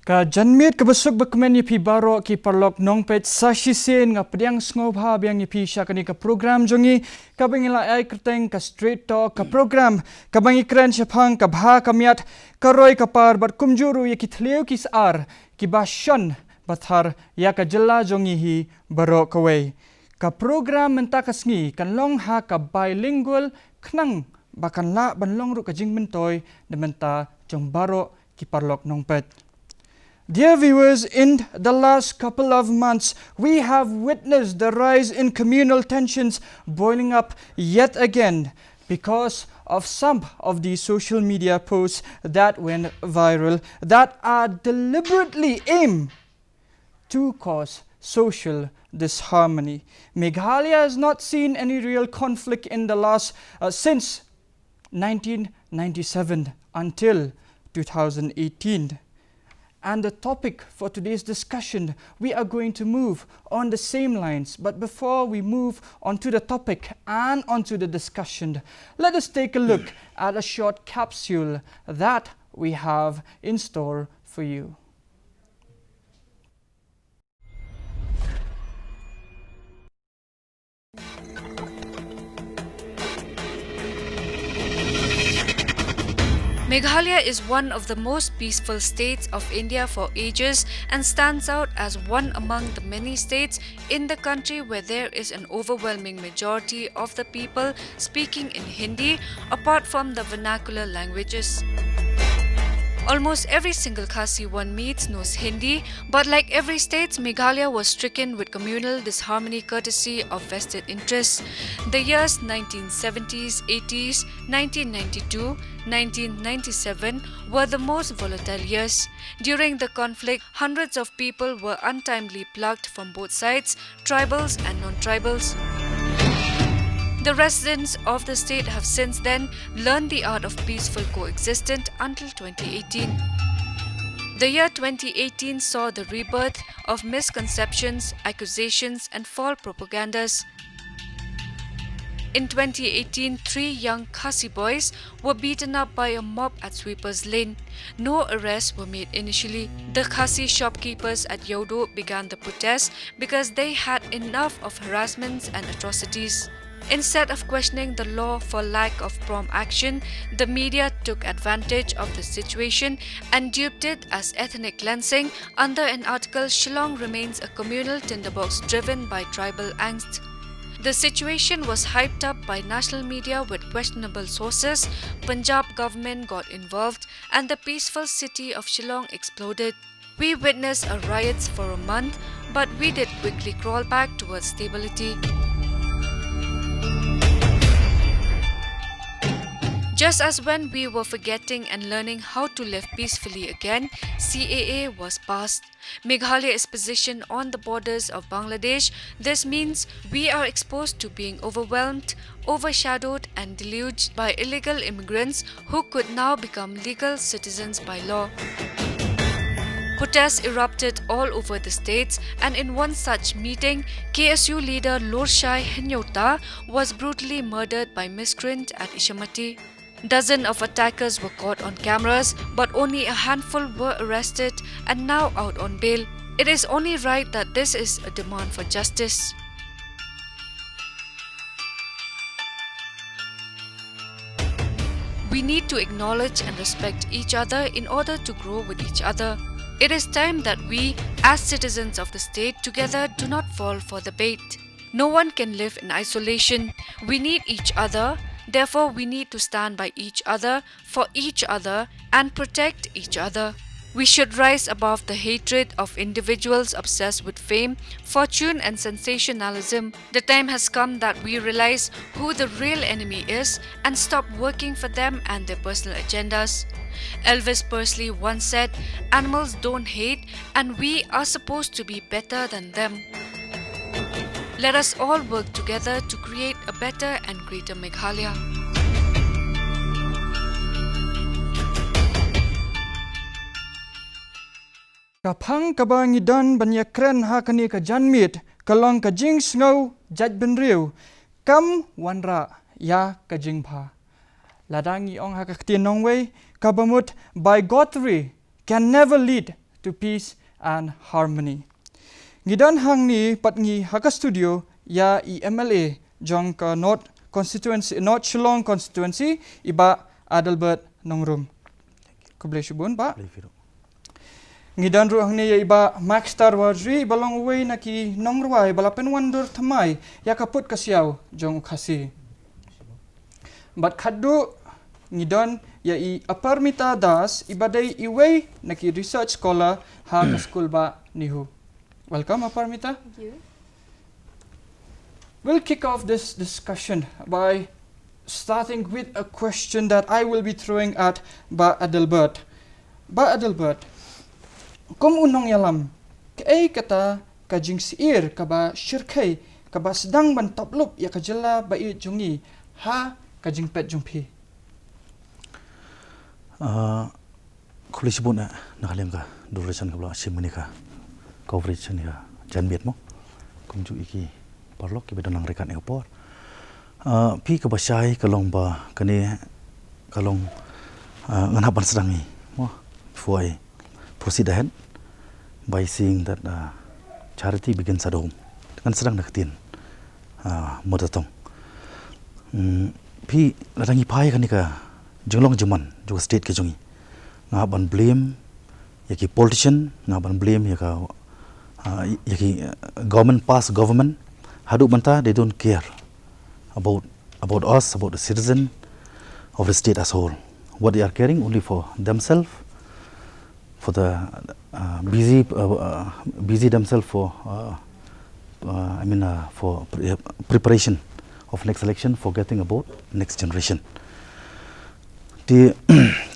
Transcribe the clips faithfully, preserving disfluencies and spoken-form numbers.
Ka janmiet kaba suk bakmen ïa phi baroh ki paralok nongpeit, sa shisien nga pdiang sngewbha biang ïa phi sha kane ka program jong ngi, kaba ngi la ai kyrteng ka Straight Talk, ka program kaba ngi kren shaphang ka bha ka miat, ka roi ka par bad kumjuh ruh ïa ki thliew ki sar kiba shon ba thar ïa ka jylla jong ngi hi baroh kawei. Ka program mynta ka sngi kan long ha ka bilingual khnang ba kan lah ban long ruh ka jingmyntoi na bynta jong baroh ki paralok nongpeit. Dear viewers, in the last couple of months, we have witnessed the rise in communal tensions boiling up yet again because of some of the social media posts that went viral that are deliberately aimed to cause social disharmony. Meghalaya has not seen any real conflict in the last, uh, since nineteen ninety-seven until two thousand eighteen. And the topic for today's discussion, we are going to move on the same lines. But before we move on to the topic and onto the discussion, let us take a look at a short capsule that we have in store for you. Meghalaya is one of the most peaceful states of India for ages and stands out as one among the many states in the country where there is an overwhelming majority of the people speaking in Hindi, apart from the vernacular languages. Almost every single Khasi one meets knows Hindi, but like every state, Meghalaya was stricken with communal disharmony courtesy of vested interests. The years nineteen seventies, eighties, nineteen ninety-two, nineteen ninety-seven were the most volatile years. During the conflict, hundreds of people were untimely plucked from both sides, tribals and non-tribals. The residents of the state have since then learned the art of peaceful coexistence until twenty eighteen. The year twenty eighteen saw the rebirth of misconceptions, accusations, and false propagandas. In twenty eighteen, three young Khasi boys were beaten up by a mob at Sweepers Lane. No arrests were made initially. The Khasi shopkeepers at Yawdo began the protest because they had enough of harassments and atrocities. Instead of questioning the law for lack of prompt action, the media took advantage of the situation and duped it as ethnic cleansing under an article, "Shillong remains a communal tinderbox driven by tribal angst." The situation was hyped up by national media with questionable sources, Punjab government got involved, and the peaceful city of Shillong exploded. We witnessed a riots for a month, but we did quickly crawl back towards stability. Just as when we were forgetting and learning how to live peacefully again, C A A was passed. Meghalaya is positioned on the borders of Bangladesh. This means we are exposed to being overwhelmed, overshadowed and deluged by illegal immigrants who could now become legal citizens by law. Protests erupted all over the states, and in one such meeting, K S U leader Lorshai Hynñiewta was brutally murdered by miscreant at Ishamati. Dozens of attackers were caught on cameras, but only a handful were arrested and now out on bail. It is only right that this is a demand for justice. We need to acknowledge and respect each other in order to grow with each other. It is time that we, as citizens of the state, together do not fall for the bait. No one can live in isolation. We need each other. Therefore, we need to stand by each other, for each other, and protect each other. We should rise above the hatred of individuals obsessed with fame, fortune, and sensationalism. The time has come that we realize who the real enemy is and stop working for them and their personal agendas. Elvis Presley once said, "Animals don't hate, and we are supposed to be better than them." Let us all work together to create a better and greater Meghalaya. Ka phang kaba ngi don ban ïakren ha kane ka janmiet ka long ka jingsngew jaitbynriew kam wanrah ïa ka jingbha. Lada ngi ong ha ka ktien nongwei, kaba mut bigotry can never lead to peace and harmony. Ngi don hangne pat ngi ha ka studio ïa i M L A jong ka North Constituency, North Shillong Constituency, i Bah Adelbert Nongrum. Khublei shibun, Bah. Khublei phi ruh. Ngi don ruh hangne ïa i Bah Max Tarwarjri, i ba long uwei na ki nongrwai ba la pynwan dur thymmai ïa ka pud ka siaw jong u Khasi. Bad khatduh ngi don ïa i Aparmita Das, i ba dei iwei na ki research scholar ha ka skul bah NEHU. Welcome, Aparmita. Thank you. We'll kick off this discussion by starting with a question that I will be throwing at Bah Adelbert. Bah Adelbert, kum u nongïalam, kaei kata ka jingsyier kaba shyrkhei kaba sdang ban toplup ïa ka jylla ba ïeit jong ngi ha ka jingpeit jong phi? Ah, khublei shibun eh, na ka liang ka duration kaba la shim ïa kane ka coverage ïa kane ka janmiet mo. Kumjuh ïa ki paralok kiba don lang ryngkat ïa ka por. Ah, phi kaba shai ka long ba kane ka long, ah, ngan hap ban sdang ïa mo. Before I proceed ahead by saying that, ah, charity begins at home. Ngan sdang na ka ktien, ah, mother tongue. Mm, phi lada ngi phai kane ka jinglong jingman jong ka state ka jong ngi, nga hap ban blame ïa ki politician, nga hap ban blame ïa ka, ah, ïa ki, ah, government, past government. Haduh mynta they don't care about, about us, about the citizen of the state as a whole. What they are caring only for themselves, for the, uh, busy, uh, uh, busy themselves for, uh, uh, I mean, uh, for pre- uh, preparation of next election, forgetting about next generation. Te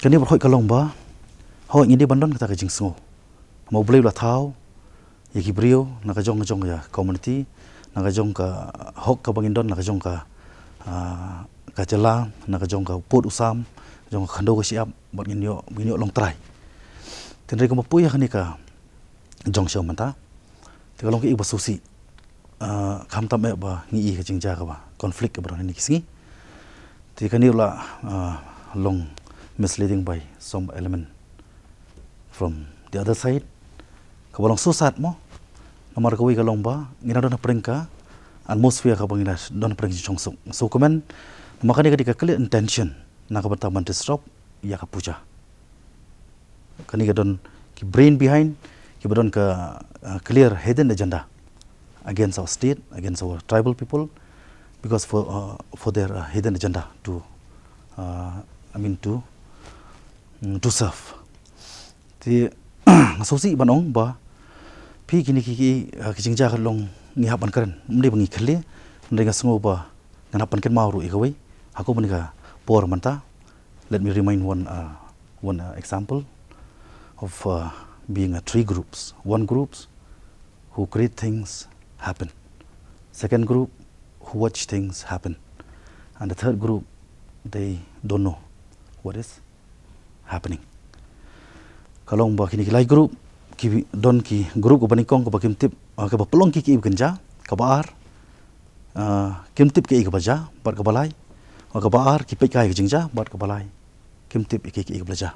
kane baroh ka long ba, hooid, ngi dei ban don kata ka jingsngew. Namar U Blei u la thaw ïa ki briew na ka jong ka jong ka community, na ka jong ka hok kaba ngin don, na ka jong ka, ah, ka jylla, na ka jong ka pud u sam, jong ka khyndew ka shyiap, bad ngin ïoh, ngin ïoh long trai. Te hynrei kumba poi ha kane ka jong sha mynta, te ka long kaei kaba sngewsih, ah, khamtam eh ba ngi i ka jingjia kaba conflict kaba don ha kine ki sngi. Te kane u la, ah, long misleading by some element from the other side. Kaba long sngewsat mo. Namar kawei ka long ba ngi la don hapdeng ka atmosphere kaba ngi la don hapdeng ka jingsuk. So kumne, namar kane ka dei ka clear intention na ka bynta ban disrupt ïa ka puja. Kane ka don ki brain behind, kiba don ka, uh, clear hidden agenda against our state, against our tribal people, because for, uh, for their, uh, hidden agenda to, uh, I mean to, mm, to serve. Te nga sngewsih ban ong ba phi kine ki, ki, uh, ki jingjia ka long ngi hap ban kren, ym dei ba ngi khleh, ym dei, nga sngew ba ngan hap ban kynmaw ruh ïa kawei ha kane ka por mynta. Let me remind one, uh, one, uh, example of, uh, being a three groups. One groups who create things happen. Second group who watch things happen. And the third group, they don't know what is happening. Ka long ba kine ki lai group, ki don ki group kaba nyngkong kaba kim tip, ah, kaba pynlong ki ki ïa kaba jia, kaba ar, ah, kim tip ki ïa kaba jia bad kaba lai, bad kaba ar ki peit kai ka jingjia, bad kaba lai kim tip ki ïa kaba la jia.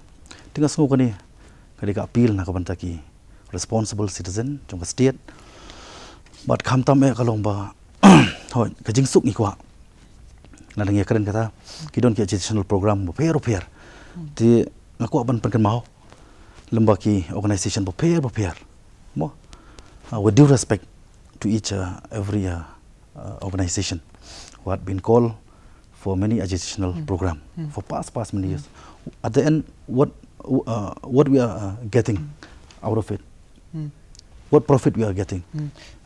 Te nga sngew kane ka dei ka appeal na ka bynta ki responsible citizen jong ka state. Bad khamtam eh ka long ba, hooid, ka jingsuk ngi kwah. Nga dang ïa kren kata, ki don ki educational program bapher bapher. Te nga kwah ban pynkynmaw lem bad ki organization bapher bapher. Mo, uh, with due respect to each, uh, every, uh, uh, organization who had been called for many educational program for past, past many years. At the end, what, uh, what we are, uh, getting out of it? What profit we are getting?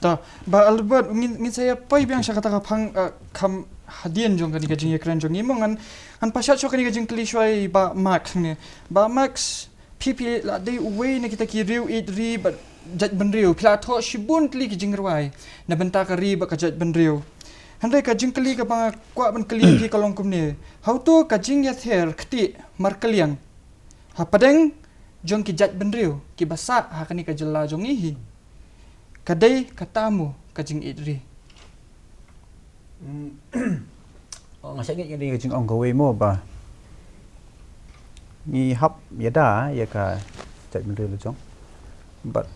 To, Bah Adelbert, ngin, ngin sa ïa poi biang sha kata ka phang, uh, kham hadien jong kane ka jingïakren jong ngi mo. Ngan, ngan pashat shuwa kane ka jingkylli shuwa ïa Bah Max ne. Bah Max, phi phi la dei uwei na kita ki riew ïeit ri bad jaitbynriew, phi la thoh shibun tylli ki jingrwai na bynta ka ri bad ka jaitbynriew. Hynrei ka jingkylli kaba nga kwah ban kylli ïa phi ka long kumne: hato ka jingïather ktieh markylliang hapdeng jong ki jaitbynriew kiba sah ha kane ka jylla jong ngi hi, ka dei kata mo ka jingïeit ri? Mm. Oh, nga sngewthuh ïa ka jingong kawei mo ba ngi hap ïada ïa ka jaitbynriew la jong. But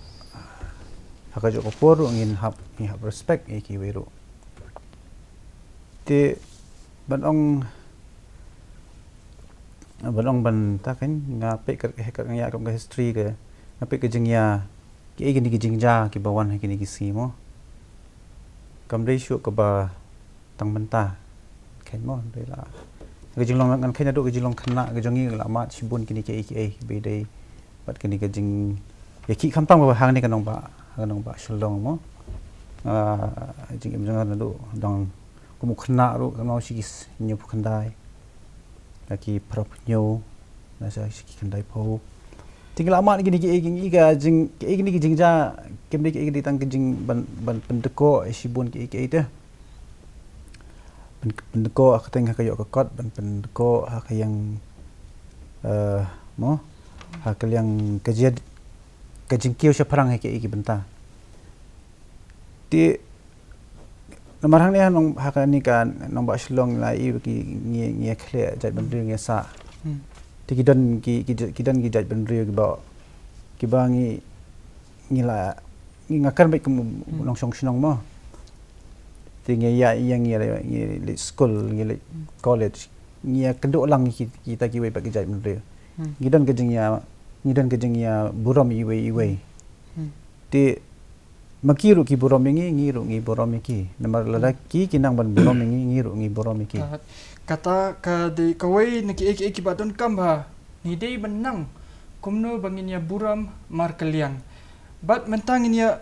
ha ka juh ka por ruh ngin hap, ngin hap respect ïa kiwei ruh. Te ban ong, ban ong ban ta kan nga peit ka, ka, ka, nga ïa ka history ka, nga peit ka jingïa kiei kine ki jingjia kiba wan ha kine ki sngi mo. Kam dei shuh kaba tang mynta. Kheiñ mo, dei la. Ka jinglong ngan kheiñ naduh ka jinglong khynnah ka jong ngi la mad shibun kine kiei kiei kiba dei. Bad kine ka jingïakhih khamtam kaba hangne ka nongbah, ha ka nongbah Shillong mo. Ah, jingim jong nga naduh dang kum u khynnah ruh ka nong shi ki s-, hynñiewphew khyndai. Ha ki phra phew hynñiew, na sa shi ki khyndaiphew. Te ngi la mad kine kiei kiei ka jing, kiei kine ki jingjia, kim dei kiei kine tang ka jing ban, ban pyndkoh shibun kiei kiei te. Pyn-, pyndkoh ha ka teng ha ka ïoh ka kot, ban pyndkoh ha ka ïang, eh, mo, ha ka liang ka jia, ka jingkiew shaphrang ha kiei ki bynta. Te namar hangne ha nong, ha kane ka nongbah Shillong la i ki ngi, ngi ïa khleh jaitbynriew ngi ïa sah. Hmm. Te ki don ki, ki, ki don ki jaitbynriew kiba, kiba ngi, ngi la, ngi nga kren beit kum Hmm. nongshong shnong mo. Te ngi ïa, ïa ngi ïa, ngi leit skul, ngi leit Hmm. college. Ngi ïa kynduh lang ki, kita kiwei pat ki jaitbynriew. Hmm. Ngi don ka jingïa, ngi don ka jingïaburom iwei iwei. Hmm. Te ma ki ruh ki burom ïa ngi, ngi ruh ngi burom ïa ki. Namar lada Hmm. ki, ki nang ban burom ïa ngi, ngi ruh ngi burom ïa ki. Ah, kata ka dei kawei na kiei kiei kiba donkam ba ngi dei ban nang kumno ba ngin ïaburom markylliang. Bad mynta ngin ïa,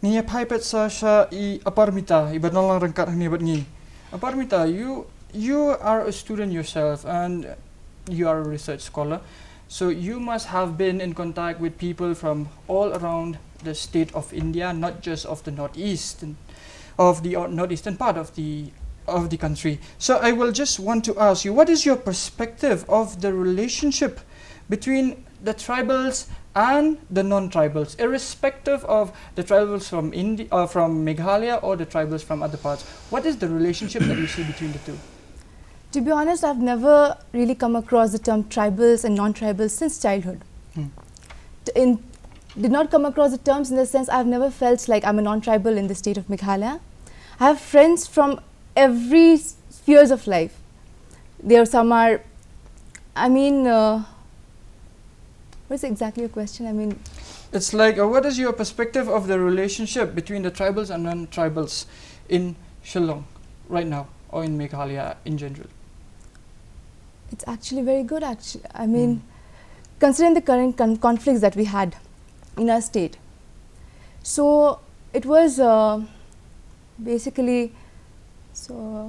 ngin ïa phai pat sa sha i Aparmita, iba don lang ryngkat hangne bad ngi. Aparmita, you, you are a student yourself and you are a research scholar. So you must have been in contact with people from all around the state of India, not just of the northeast, of the, uh, northeastern part of the, of the country. So I will just want to ask you, what is your perspective of the relationship between the tribals and the non-tribals, irrespective of the tribals from Indi-, uh, from Meghalaya or the tribals from other parts? What is the relationship that you see between the two? To be honest, I've never really come across the term tribals and non-tribals since childhood. Hmm. T-, in, did not come across the terms in the sense I've never felt like I'm a non-tribal in the state of Meghalaya. I have friends from every s-, spheres of life. There some are, I mean, uh, what is exactly your question? I mean, It's like, uh, what is your perspective of the relationship between the tribals and non-tribals in Shillong right now, or in Meghalaya in general? It's actually very good, actu-, I mean, Hmm. considering the current con-, conflicts that we had in our state. So it was, uh, basically, so,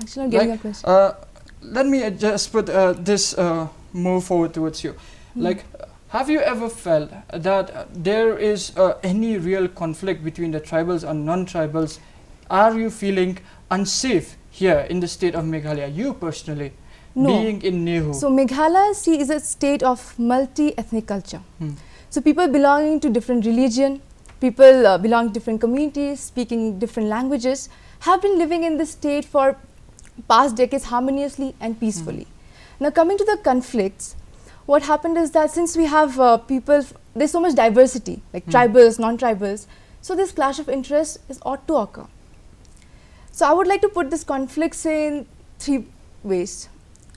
actually not getting Like, your question. Uh, let me, uh, just put, uh, this, uh, more forward towards you. Hmm. Like, have you ever felt that, uh, there is, uh, any real conflict between the tribals and non-tribals? Are you feeling unsafe here in the state of Meghalaya, you personally, No. being in NEHU? So Meghalaya, see, is a state of multi-ethnic culture. Hmm. So people belonging to different religion, people, uh, belonging to different communities, speaking different languages, have been living in this state for past decades harmoniously and peacefully. Hmm. Now, coming to the conflicts, what happened is that since we have, uh, people, there's so much diversity, like Hmm. tribals, non-tribals, so this clash of interest is ought to occur. So I would like to put this conflicts in three ways.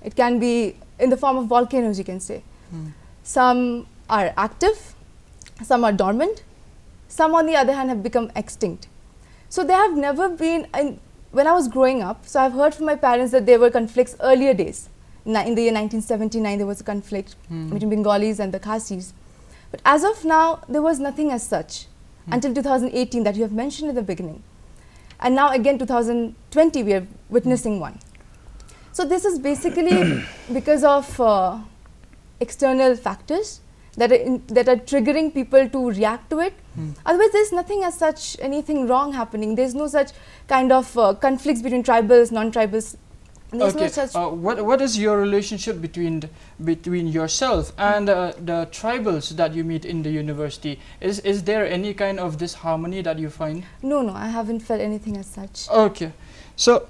It can be in the form of volcanoes, you can say. Hmm. Some are active, some are dormant, some, on the other hand, have become extinct. So they have never been, in, when I was growing up, so I've heard from my parents that there were conflicts earlier days, ni-, in the year nineteen seventy-nine, there was a conflict Hmm. between Bengalis and the Khasis. But as of now, there was nothing as such Hmm. until two thousand eighteen that you have mentioned in the beginning. And now again, two thousand twenty, we are witnessing Hmm. one. So this is basically because of, uh, external factors that are in, that are triggering people to react to it. Hmm. Otherwise, there's nothing as such, anything wrong happening. There's no such kind of, uh, conflicts between tribals, non-tribals. There's no Okay, such uh, what, what is your relationship between the, between yourself and, uh, the tribals that you meet in the university? Is, is there any kind of disharmony that you find? No, no, I haven't felt anything as such. Okay. So,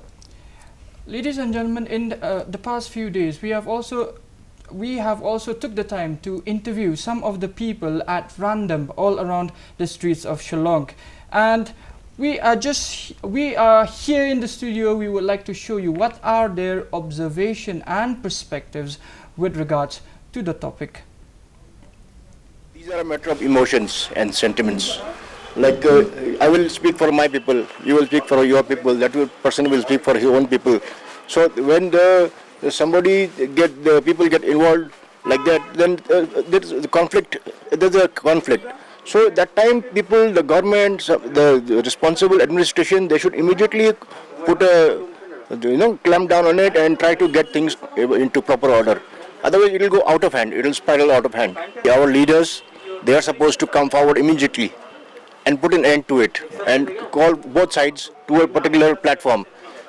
ladies and gentlemen, in the, uh, the past few days, we have also We have also took the time to interview some of the people at random all around the streets of Shillong. And we are just, we are here in the studio. We would like to show you what are their observation and perspectives with regards to the topic. These are a matter of emotions and sentiments. Like uh, I will speak for my people, you will speak for your people, that will, person will speak for his own people. So when the somebody get the people get involved like that, then uh, there is the conflict. There's a conflict. So that time, people, the government, uh, the, the responsible administration, they should immediately put a you know clamp down on it and try to get things into proper order. Otherwise, it will go out of hand. It will spiral out of hand. Our leaders, they are supposed to come forward immediately and put an end to it and call both sides to a particular platform.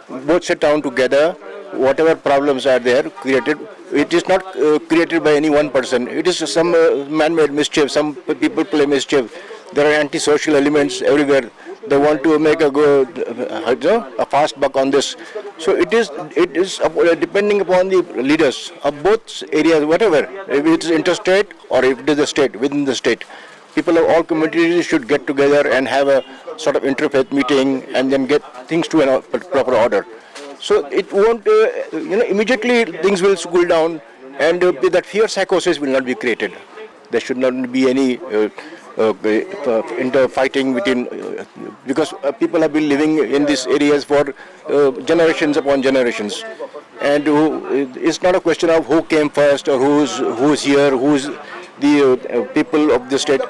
Both sit down together, whatever problems are there created, it is not uh, created by any one person. It is some uh, man-made mischief. Some p- people play mischief. There are anti-social elements everywhere. They want to make a go, uh, you know, a fast buck on this. So it is, it is up- uh, depending upon the leaders of both areas, whatever, if it is interstate or if it is the state, within the state. People of all communities should get together and have a sort of interfaith meeting and then get things to a proper order. So it won't, uh, you know, immediately things will cool down, and uh, that fear psychosis will not be created. There should not be any uh, uh, uh, inter fighting between uh, because uh, people have been living in these areas for uh, generations upon generations. And who, it's not a question of who came first or who's who's here, who's the uh, people of the state.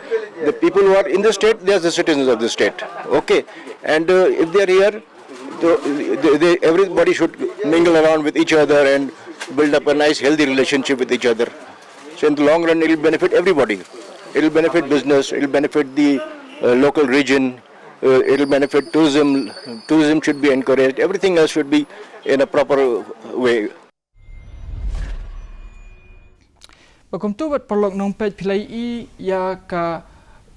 The people who are in the state, they are the citizens of the state. Okay, and uh, if they are here, so they, they, everybody should mingle around with each other and build up a nice, healthy relationship with each other. So in the long run, it will benefit everybody. It will benefit business. It will benefit the uh, local region. Uh, it will benefit tourism. Tourism should be encouraged. Everything else should be in a proper way. Ba kumtu bad paralok nongpeit, phi la ïohi ïa ka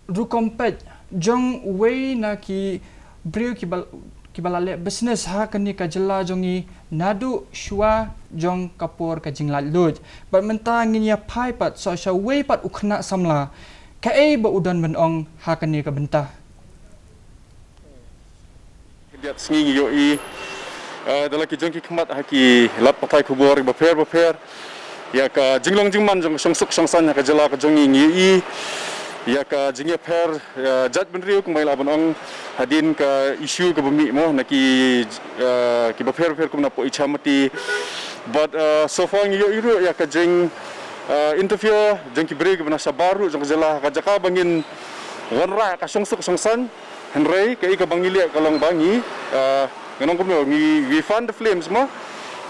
rukom peit jong uwei na ki briew kiba, kiba la leh business ha kane ka jylla jong ngi naduh shuwa jong ka por ka jinglaitluid. Bad mynta ngin ïa phai pat sha uwei pat u khynnah samla, kaei ba u don ban ong ha kane ka bynta. Khyndiat sngi ngi ïohi da la ki jong ki khmat ha ki lad pathai khubor bapher bapher ïa ka jinglong jingman jong ka shongsuk shongsaiñ ha ka jylla ka jong ngi. Ngi ïohi ïa ka jingïapher jaitbynriew kumba ngi lah ban ong hadien ka issue kaba mih mo na ki ki bapher bapher kum na poh Ichamati. Bad so far ngi ïohi ruh ïa ka jing interfere jong ki briew kiba na shabar ruh jong ka jylla ha ka jaka ba ngin wanrah ka shongsuk shongsaiñ. Hynrei kaei kaba ngi leh ka long ba ngi, ngan ong kumno, ngi, we fan the flames mo.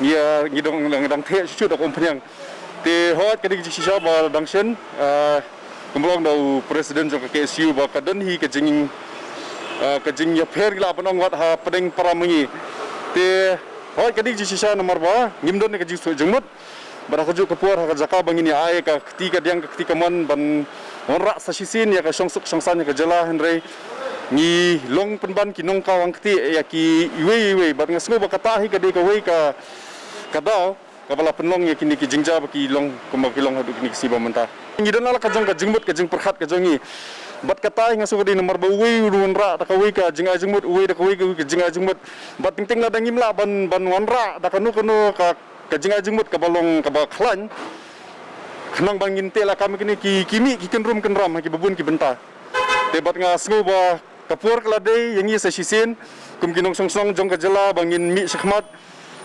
Ngi, ngi dang, dang, dang theh shuh shuh da ka umphniang. Te hooid ka dei ka jingshisha ba dang shen, kumba long da u president jong ka K S U ba ka don hi ka jing, ka jingïapher ngi lah ban ong wat ha pdeng para ma ngi. Te hooid ka dei ka jingshisha namar ba ngim don ka jingsuk jingmut. Bad ha kajuh ka por ha ka jaka ba ngin ïa ai ka kti kadiang ka kti kamon ban wanrah sa shisien ïa ka shongsuk shongsaiñ ïa ka jylla, hynrei ngi long pynban ki nongkawang kti ïa ki iwei iwei. Bad nga sngew ba kata hi ka dei kawei ka, ka daw kaba la pynlong ïa kine ki jingjia ba ki long kumba ki long haduh kine ki sngi ba mynta. Ngi don la ka jong ka jingmut ka jingpyrkhat ka jong ngi. Bad kata hi nga sngew ka dei namar ba uwei u wanrah da kawei ka jingai jingmut, uwei da kawei ka jingai jingmut. Bad teng teng lada ngim lah ban, ban wanrah da kano kano ka ka jingai jingmut kaba long kaba khlaiñ. Khnang ba ngin teh lakam ïa kine ki, ki mih ki kynrum kynram ha kiba bun ki bynta. Te bad nga sngew ba ka por ka la dei ïa ngi sa shisien kum ki nongshong shnong jong ka jylla ba ngin mih shakhmat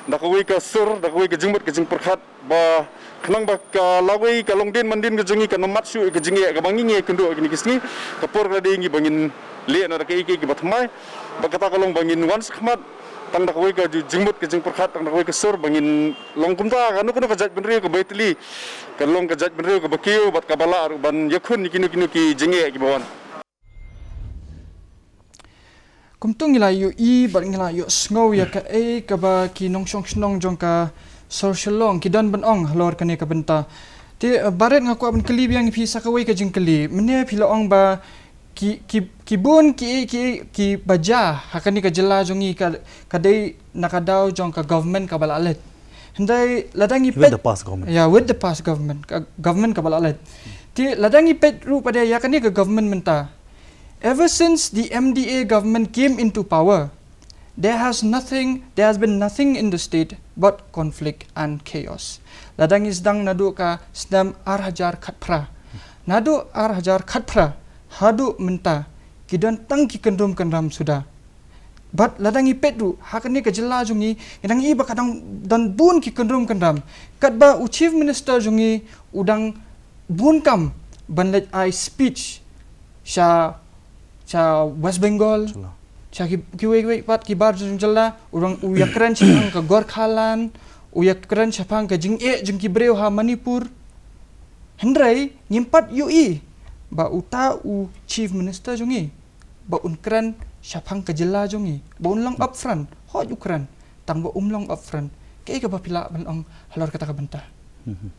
da kawei ka sur, da kawei ka jingmut ka jingpyrkhat ba khnang ba ka lawei ka longdien mandien ka jong ngi kan ym mad shuh ïa ka jingeh kaba ngi ïakynduh ïa kine ki sngi. Ka por ka la dei ïa ngi ba ngin leh noh da kaei kaei kiba thymmai. Bad kata ka long ba ngin wan shakhmat tang da kawei ka jingmut ka jingpyrkhat, tang da kawei ka sur ba ngin long kumta kano kano ka jaitbynriew kaba ïatylli, ka long ka jaitbynriew kaba kiew bad kaba lah ruh ban ïakhun ïa kino kino ki jingeh kiba wan. Kumta ngi la ïohi bad ngi la ïohsngew ïa kaei kaba ki nongshong shnong jong ka sor Shillong ki don ban ong halor kane ka bynta. Te barit nga kwah ban kylli biang ïa phi sa kawei ka jingkylli, mynne phi la ong ba ki, ki, ki bun ki, ki, kiba jia ha kane ka jylla jong ngi ka, ka dei na ka daw jong ka government kaba la leit. Hynrei lada ngi peit, with the past government. Yeah, with the past government, ka government kaba la leit. Te lada ngi peit ruh pat ïa kane ka government mynta. Ever since the M D A government came into power, there has nothing, there has been nothing in the state but conflict and chaos. Lada ngi sdang naduh ka snem ar hajar khatphra, naduh ar hajar khatphra haduh mynta, ki don tang ki kyndrum kyndram suda. Bad lada ngi peit ruh ha kane ka jylla jong ngi, ngi dang ïohi ba ka dang don bun ki kyndrum kyndram. Katba u Chief Minister jong ngi u dang bun kam ban leit ai speech sha, sha West Bengal, sha ki, kiwei kiwei pat ki bar jong jylla, u dang, u ïakren shaphang ka Gorkhaland, u ïakren shaphang ka jingeh jong ki briew ha Manipur. Hynrei ngim pat ïohi ba uta u Chief Minister jong ngi ba un kren shaphang ka jylla jong ngi, ba un long upfront. Hooid u kren, tang ba um long upfront. Kaei kaba phi lah ban ong halor kata ka bynta? Mhm.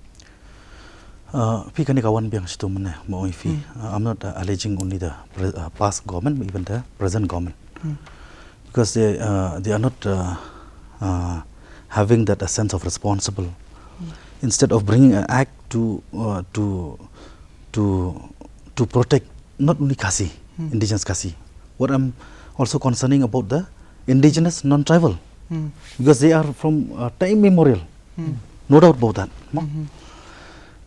Uh, phi, kane ka wan biang shitom mynne, ma ong ïa phi. Hmm. Uh, I'm not, uh, alleging only the pre-, uh, past government, but even the present government. Hmm. Because they, uh, they are not, uh, uh, having that a sense of responsible. Hmm. Instead of bringing an act to, uh, to, to, to protect not only Khasi, Hmm. indigenous Khasi. What I'm also concerning about the indigenous non-tribal, Hmm. because they are from, uh, time immemorial. Hmm. No doubt about that. Mo? Mhm.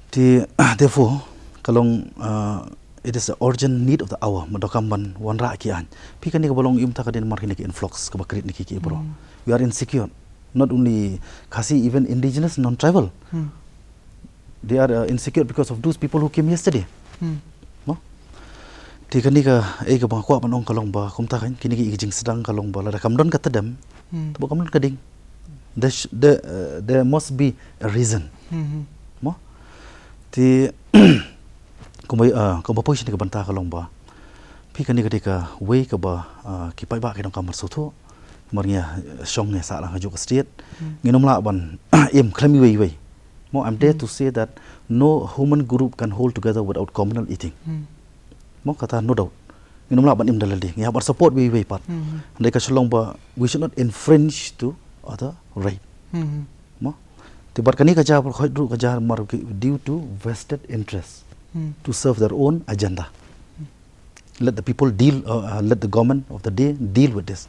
Te, therefore, ka long, uh, it is the urgent need of the hour. Mo, donkam ban wanrah ki aiñ. Phi, kane kaba long im ta ka dei namar kine ki influx kaba create na ki, ki bro. Hmm. We are insecure. Not only Khasi, even indigenous, non-tribal. Hmm. They are, uh, insecure because of those people who came yesterday. Hmm. Mo? Te kane kaei kaba nga kwah ban ong ka long ba kumta kan, kine ki jingsdang ka long ba lada kam don ka tdem, Hmm. te ba kam don ka ding. There sh-, there, uh, there must be a reason. Hmm, hmm. Mo? Te kumba, uh, kumba poi shane ka bynta ka long ba, phi, kane ka dei kawei kaba, uh, ki paidbah ki donkam ban sngewthuh. Namar ngi, uh, shong ngi sah lang ha kajuh ka state. Hmm. Ngin ym lah ban im khlem iwei iwei. Mo, I'm dare Hmm. to say that no human group can hold together without communal eating. Hmm. Mo, kata no doubt. Ngin ym lah ban im da lade. Ngi hap ban support iwei iwei pat. Hmm. Hynrei ka shu long ba we should not infringe to other right. Hmm. Mo? Te bad kane ka jia, bad khoit ruh ka jia mar ki, due to vested interest Hmm. to serve their own agenda. Hmm. Let the people deal, uh, uh, let the government of the day deal with this.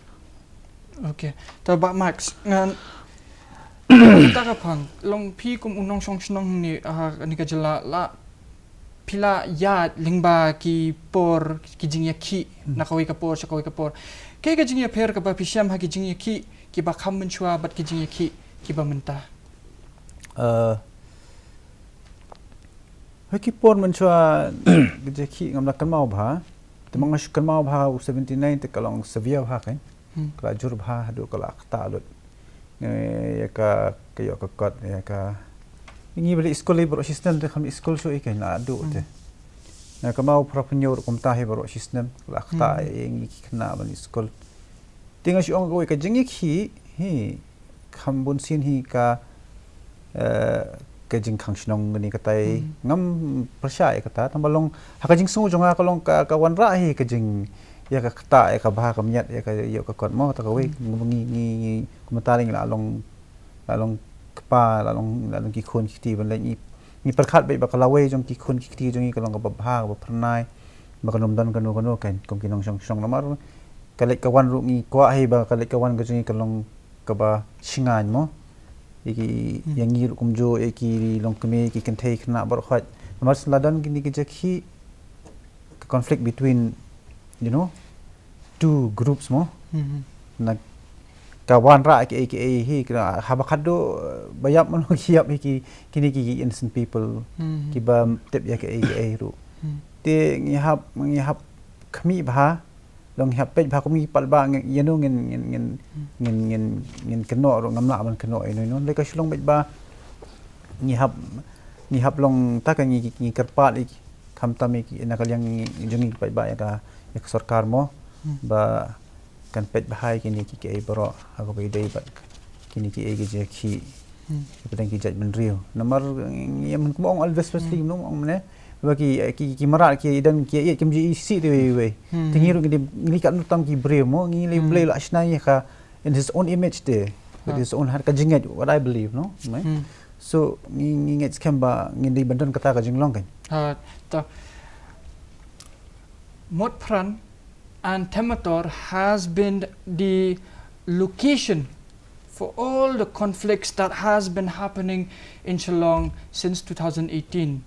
Okay. Ta Bah Max, ngan ta ka phang, long phi kum u nongshong shnong ni, ah, ni ka jylla la, phi la ïaid lyngba ki por, ki jingïakhih, Hmm. na kawei ka por sha kawei ka por. Kaei ka jingïapher kaba phi shem ha ki jingïakhih kiba kham mynshuwa bad ki jingïakhih kiba mynta? Uh, ha ki por mynshuwa, ka jingïakhih ngam da kynmaw bha. Te ma nga shu kynmaw bha u seventy-nine te ka long severe bha kan. Hmm. Ka la jur bha haduh ka la ktah lut. Ngi ïa ka, ka ïoh ka kot ïa ka. Ngi ba leit skul lei baroh shisnem te, kham leit skul shuh ïa ka, la duh te. Hmm. Nga kynmaw phra phew hynñiew ruh kumta hi baroh shisnem, la ktah Hmm. ïa ngi ki khynnah ban leit skul. Te nga shu ong kawei ka jingïakhih hi, kham bun sien hi ka, eh, ka jingkhang shnong kane katai. Hmm. Ngam pyrshah ïa kata, tang ba long ha ka jingsngew jong nga ka long ka, ka wanrah hi ka jing, ïa ka ktah, ïa ka bha ka miat, ïa ka, ïa ka kot mo, ta kawei. Hmm. Ngi, ngi, ngi, kumta ngi la long, la long kpa, la long, la long ki khun ki kti ban leit, ngi, ngi pyrkhat beit ba ka lawei jong ki khun ki kti jong ngi ka long kaba bha, kaba phyrnai, ba kan ym don kano kano kan, kum ki nongshong shnong, namar ka leit ka wan ruh ngi kwah hi ba ka leit ka wan ka jong ngi ka long kaba shngaiñ mo. Ïa ki, Hmm. ïa ngi ruh kumjuh, ïa ki longkmie, ki kynthei khynnah baroh khoit. Namar shen la don kine ki jingïakhih, ka conflict between, you know, two groups mo. Hmm. Na ka wanrah kiei kiei hi, ka haba khadduh, eh, ba ïap mano ki ïap hi ki, kine ki, ki innocent people, Hmm. kiba tip ïa kiei kiei ruh. Hmm. Te ngi hap, ngi hap khmih bha, long ngi hap peit bha kum ngi pat ba ngi, ïano ngin, ngin, ngin, Hmm. ngin, ngin, ngin kynnoh ruh ngam lah ban kynnoh ïano ïano. Lei ka shu long beit ba ngi hap, ngi hap long ta ka ngi, ngi kyrpad ïa ki, khamtam ïa ki na ka liang ngi, jong ngi peit ba ïa ka, ïa ka sorkar mo. Hmm. Ba kan peit bha ïa kine ki, kiei baroh ha kaba ïadei bad kine kiei ki jingïakhih. Hmm. Hapdeng ki jaitbynriew. Namar ngi ïa, men kumba ong Elvis Presley, Hmm. kumba ong mynne, ba ki, ki, ki mrad ki don ki ïeit kim ju isih te wei wei. Hmm. Te ngi ruh ngi dei, ngi kat tam ki briew mo, ngi lei, Hmm. Blei la shna ïa ka in his own image te. With his own hand, ka jingngeit, what I believe, no? Mai? Hmm. So, ngi, ngi ngeit skhem ba ngi dei ban don kata ka jinglong kan. Uh, the Motphran and Tamator has been the location for all the conflicts that has been happening in Shillong since two thousand eighteen.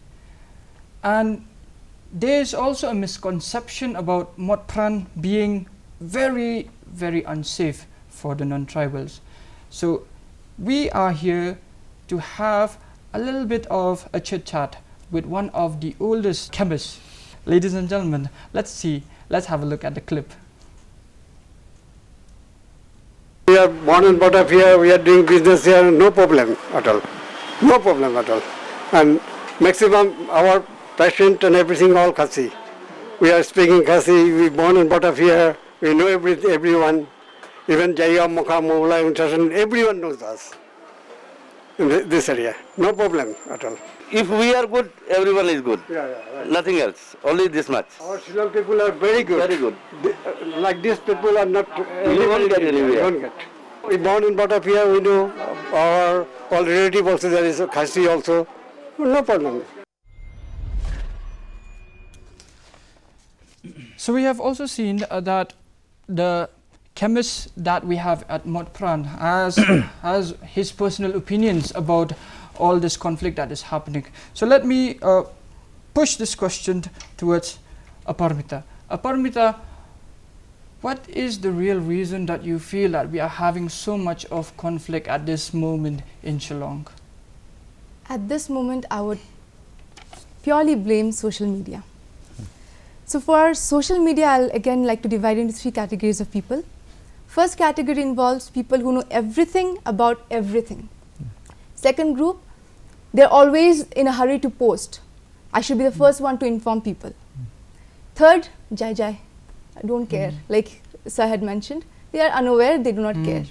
And there is also a misconception about Motphran being very, very unsafe for the non-tribals. So we are here to have a little bit of a chit chat with one of the oldest chemists. Ladies and gentlemen, let's see, let's have a look at the clip. We are born and brought up here, we are doing business here, no problem at all. No problem at all. And maximum our patient and everything all Khasi. We are speaking Khasi, we born and brought up here, we know every, everyone. Even Jaiya, Mokha, Mawlai, Unchasan, everyone knows us in thi- this area. No problem at all. If we are good, everyone is good. Yeah, yeah, right. Nothing else. Only this much. Our Shillong people are very good. Very good. They- uh, like these people are not. Uh, You won't get anywhere. Anywhere. Won't get. We born and brought up here. We know our all relative also there is a Khasi also. No problem. So we have also seen uh, that the chemist that we have at Motphran has has his personal opinions about all this conflict that is happening. So let me uh, push this question towards Aparmita. Aparmita, what is the real reason that you feel that we are having so much of conflict at this moment in Shillong? At this moment, I would purely blame social media. So for social media, I'll again like to divide into three categories of people. First category involves people who know everything about everything. Second group, they're always in a hurry to post. I should be the first one to inform people. Third, jai jai. I don't care. Like sir had mentioned, they are unaware, they do not care.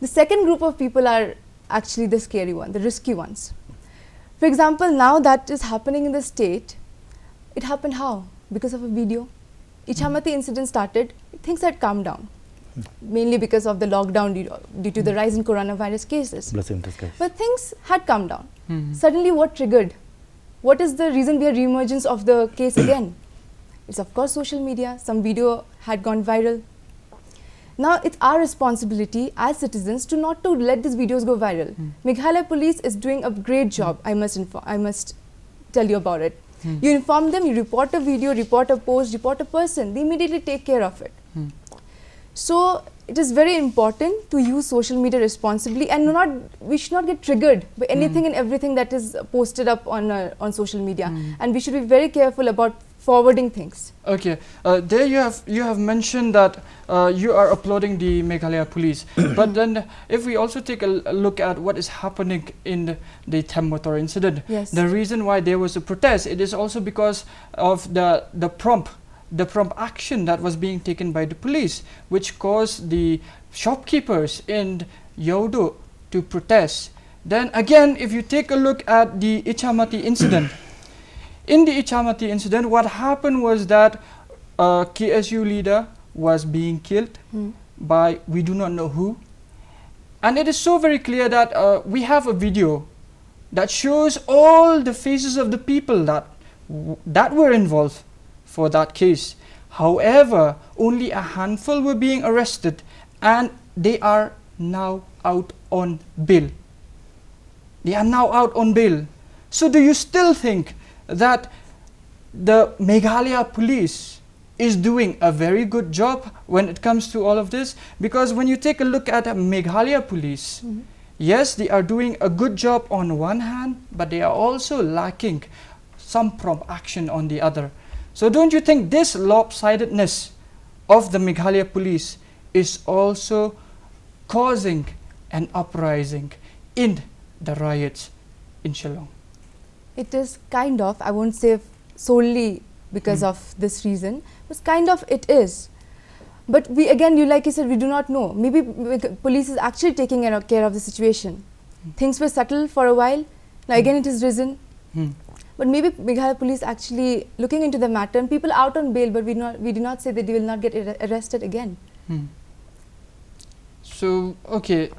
The second group of people are actually the scary one, the risky ones. For example, now that is happening in the state, it happened how? Because of a video. Ichamati incident started, things had calmed down. Mainly because of the lockdown due, due to the rise in coronavirus cases. Blessing in disguise. But things had calmed down. Suddenly, what triggered? What is the reason behind reemergence of the case again? It's of course social media. Some video had gone viral. Now it's our responsibility as citizens to not to let these videos go viral. Meghalaya police is doing a great job. I must info- I must tell you about it. You inform them. You report a video, report a post, report a person. They immediately take care of it. So it is very important to use social media responsibly and not we should not get triggered by anything and everything that is posted up on uh, on social media. And we should be very careful about forwarding things. Okay, uh, there you have you have mentioned that uh, you are applauding the Meghalaya police, but then if we also take a, l- a look at what is happening in the, the Tamator incident, Yes. the reason why there was a protest, it is also because of the the prompt the prompt action that was being taken by the police, which caused the shopkeepers in Yawdo to protest. Then again, if you take a look at the Ichamati incident, in the Ichamati incident, what happened was that a K S U leader was being killed by we do not know who. And it is so very clear that uh, we have a video that shows all the faces of the people that w- that were involved for that case. However, only a handful were being arrested, and they are now out on bail. They are now out on bail. So, do you still think that the Meghalaya police is doing a very good job when it comes to all of this? Because when you take a look at Meghalaya police, yes, they are doing a good job on one hand, but they are also lacking some prompt action on the other. So, don't you think this lopsidedness of the Meghalaya police is also causing an uprising in the riots in Shillong? It is kind of, I won't say solely because of this reason, but kind of it is. But we again, you like you said, we do not know. Maybe the police is actually taking care of the situation. Things were subtle for a while. Now again, it has risen. But maybe Meghalaya police actually looking into the matter, and people out on bail, but we not we do not say that they will not get arre- arrested again. So, okay,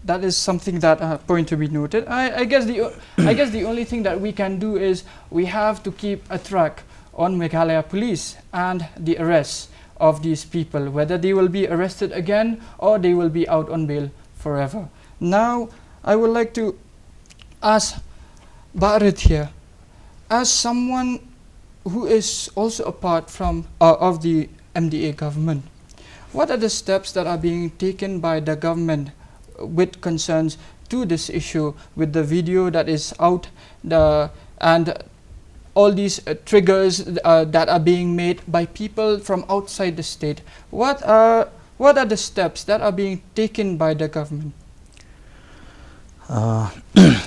That is something that, uh, point to be noted. I, I guess the o- I guess the only thing that we can do is we have to keep a track on Meghalaya police and the arrests of these people, whether they will be arrested again or they will be out on bail forever. Now, I would like to ask Barit here, as someone who is also a part from uh, of the M D A government, what are the steps that are being taken by the government with concerns to this issue, with the video that is out, the and all these uh, triggers uh, that are being made by people from outside the state? What are what are the steps that are being taken by the government? Uh,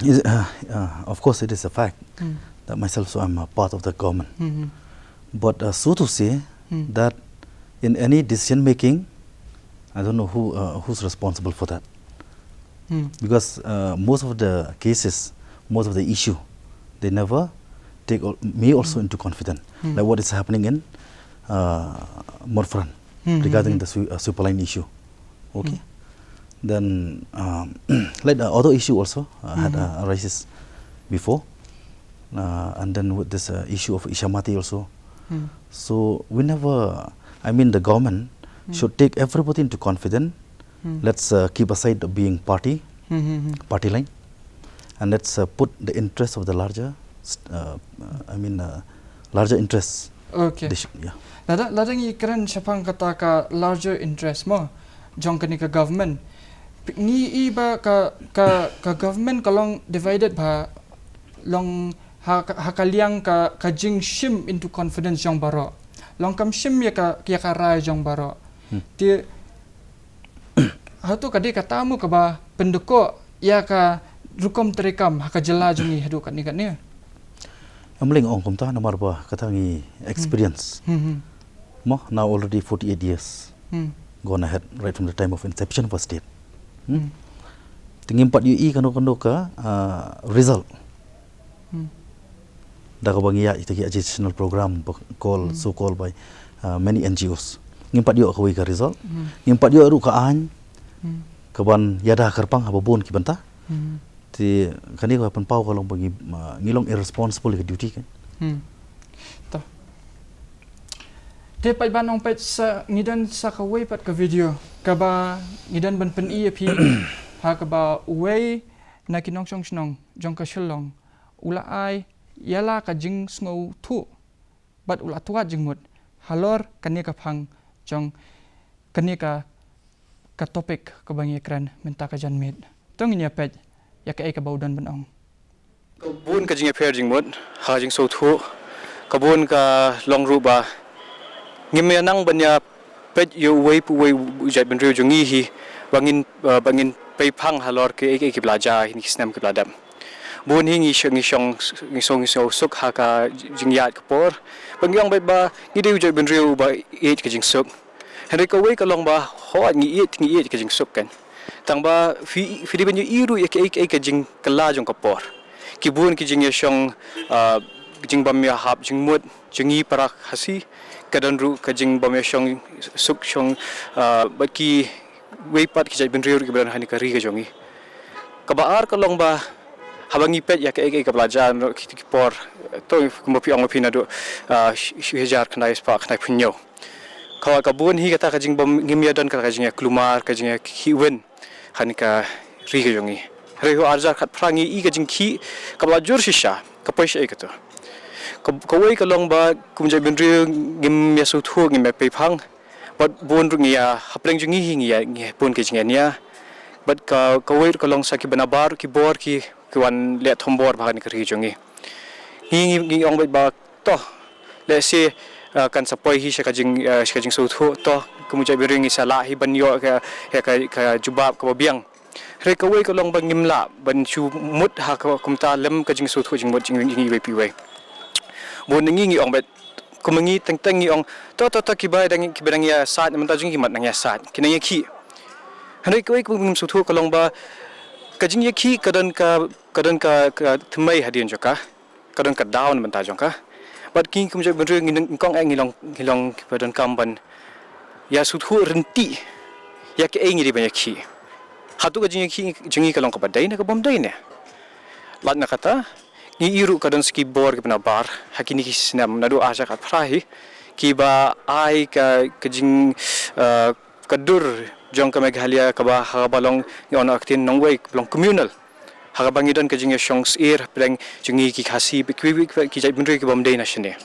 is, uh, uh, of course, it is a fact Hmm. that myself, so I'm a part of the government. Hmm. But uh, so to say Hmm. that in any decision making, I don't know who uh, who's responsible for that, Hmm. because uh, most of the cases, most of the issue, they never take al- me also Hmm. into confidence, Hmm. like what is happening in uh, Mawryngkneng Hmm, regarding hmm, the swi- uh, Swiper Line issue. Okay. Hmm. Then, um, like the other issue also uh, had Mhm. uh, arises before, uh, and then with this uh, issue of Isha Mati also. Hmm. So we never, I mean, the government Hmm. should take everybody into confidence. Hmm. Let's uh, keep aside the being party, Hmm, hmm, hmm. party line, and let's uh, put the interest of the larger, st- uh, uh, I mean, uh, larger interests. Okay. They should, yeah. Lada lada ngi kren shaphang kata ka larger interest mo jong kane ka government. P- Ngi i ba ka ka ka government ka long divided bha, long ha ka- ha ka liang ka ka jingshim into confidence jong baroh. Long kam shim ïa ka ïa ka rai jong baroh. Hmm. Te hato ka dei kata mo kaba pynduh ïa ka rukom treikam ha ka jylla jong ngi haduh katne katne. Em, leng ong kumta namar ba kata ngi experience. Hmm, hmm. Mo, now already forty-eight years Hmm. gone ahead, right from the time of inception of a state. Hmm? Hmm. Te ngim pat ïohi kano kano ka uh, result. Hmm. Da kaba ngi ïa ita ki educational program ba call, Hmm. so called by uh, many N G Os. Ngim pat ïoh kawei ka result. Hmm. Ngim pat ïoh ruh ka aiñ Hmm. kaban ïada kyrpang haba bun ki bynta. Hmm. Te kane ka pynpaw ka long ba ngi, uh, ngi long irresponsible ka duty kan. Hmm. To. Te pat ban ong pat sa ngi don sa kawei pat ka video kaba ngi don ban pyni ïa phi ha kaba uwei na ki nongshong shnong jong ka Shillong u la ai ïa la ka jingsngewthuh bad u la twad jingmut halor kane ka phang jong kane ka ka topic kaba ngi kren mynta ka janmiet. To ngin ïa peit ïa kaei kaba u don ban ong. Ka bun ka jingïapher jingmut ha ka jingsngewthuh, ka bun ka long ruh ba ngim ïa nang ban ïa peit ïa uwei pa uwei u jaitbynriew jong ngi hi ba ngin, uh, ba ngin pei phang halor kaei kaei kiba la jia ha kine ki snem kiba la dep. Bun hi ngi shong ngi shong ngi shong ngi shong suk ha ka jingïaid ka por ba ngi ong beit ba ngi dei u jaitbynriew ba ïeit ka jingsuk. Hynrei kawei ka long ba hooid ngi ïeit ngi ïeit ka jingsuk kan. Tang ba phi phi dei ban ïohi ruh ïa kaei kaei ka jingkylla jong ka por. Ki bun ki jingïashong, ah, jingbym ïahap jingmut jong ngi para Khasi, ka don ruh ka jingbym ïashong suk shong, ah, bad kiwei pat ki jaitbynriew ruh kiba don ha kane ka ri ka jong ngi. Kaba ar ka long ba haba ngi peit ïa kaei kaei kaba la jia naduh ki ki por, to kumba phi ong ma phi naduh, ah, shi shi hajar khyndai spah khyndaiphew hynñiew. Ka ka bun hi kata ka jingbym ngim ïa don kata ka jingïakulmar ka jingïakhih win ha kane ka ri ka jong ngi. Hynrei ha u arhajar khatphra ngi i ka jingkhih kaba la jur shisha, ka poi shaei kato. Ka kawei ka long ba kum jaitbynriew ngim ïa sngewthuh ngim ïa pei phang. Bad bun ruh ngi ïa hapdeng jong ngi hi ngi ïa ngi ïa bun ka jingïania. Bad ka kawei ruh ka long sa kiba nabar ki bor ki ki wan leh thombor bha ha kane ka ri jong ngi. Ngi ngi ngi ong beit ba to lehse, ah, kan sa poi hi sha ka jing, ah, sha ka jingsngewthuh to kum jaitbynriew ngi sa lah hi ban ïoh ka, ka, ka jubab kaba biang. Hynrei kawei ka long ba ngim lah ban shu mut ha ka kumta lem ka jingsngewthuh jingmut jing jing iwei pa iwei. Bun na ngi ngi ong beit kumba ngi teng teng ngi ong to to to kiba dang kiba dang ïa sait na mynta jong ngi ki mat nang ïa sait ki nang ïa khih. Hynrei kawei ka ngim sngewthuh ka long ba ka jingïakhih ka don ka ka don ka ka thymmei hadien jong ka. Ka don ka daw na bynta jong ka. Bad ki kum jaitbynriew ngi nyngkong eh ngi long ngi long kiba donkam ban ïa sngewthuh ryntih ïa kaei ngi dei ban ïakhih. Hato ka jingïakhih jong ngi ka long kaba dei ne ka bym dei ne? Lait na kata, ngi ïohi ruh ka don sa ki bor kiba nabar ha kine ki snem naduh ar hajar khatphra hi, kiba ai ka, ka jing, eh, ka dur jong ka Meghalaya kaba, ha kaba long, ngi ong ha ka ktien nongwei, kaba long communal. Ha kaba ngi don ka jingïashong syier hapdeng jong ngi ki Khasi bad kiwei kiwei ki jaitbynriew ki bym dei na shane.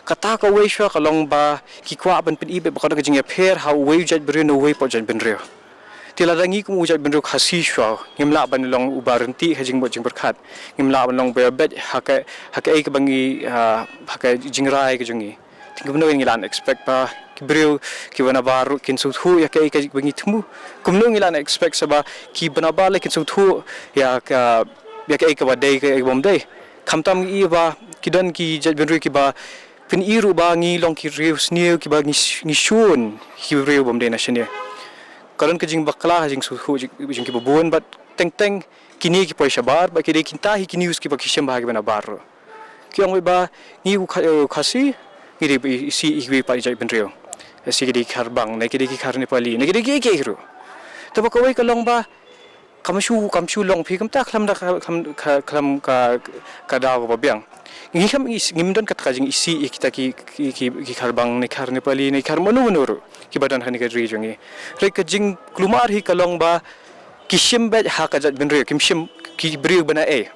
Kata kawei shuwa ka long ba ki kwah ban pyni ba ka don ka jingïapher ha uwei u jaitbynriew na uwei pat u jaitbynriew. Te lada ngi kum u jaitbynriew Khasi shuwa, ngim lah ban long uba ryntih ha jingmut jingpyrkhat. Ngim lah ban long uba beit ha ka, ha kaei kaba ngi, ah, ha ka jingrai ka jong ngi. Te kumno ngi lah expect ba ki briew kiba nabar ruh kin sngewthuh ïa kaei kaba ngi thmu? Kumno ngi lah expect sa ba kiba nabar lei kin sngewthuh ïa ka, ïa kaei kaba dei, kaei kaba bym dei? Khamtam ngi ïohi ba ki don ki jaitbynriew kiba pyni ruh ba ngi long ki riewsniew kiba ngi, ngi shun ki briew bym dei na shane. Ka don ka jingbakla ha jingsngewthuh jong, jong kiba bun bad teng teng kine ki poi shabar bad ki dei kita hi ki news kiba ki shim bha ha kiba nabar ruh. Ki ong ba ngi u Kha-, u Khasi, ngi dei isih ïa kiwei pat ki jaitbynriew. Lehse ki dei ki Kharbang, ne ki dei ki Khar Nepali, ne ki dei kiei kiei ruh. Te ba kawei ka long ba kam shu, kam shu long phi kumta khlem da ka, khlem ka, khlem ka, ka daw kaba biang. Ngi kam is-, ngim don kata ka jingisih ïa kita ki, ki, ki, ki Kharbang ne Khar Nepali ne Khar mano mano ruh kiba don ha kane ka ri jong ngi. Hynrei ka jingkulmar hi ka long ba ki shim beit ha ka jaitbynriew, kim shim ki briew bana ei.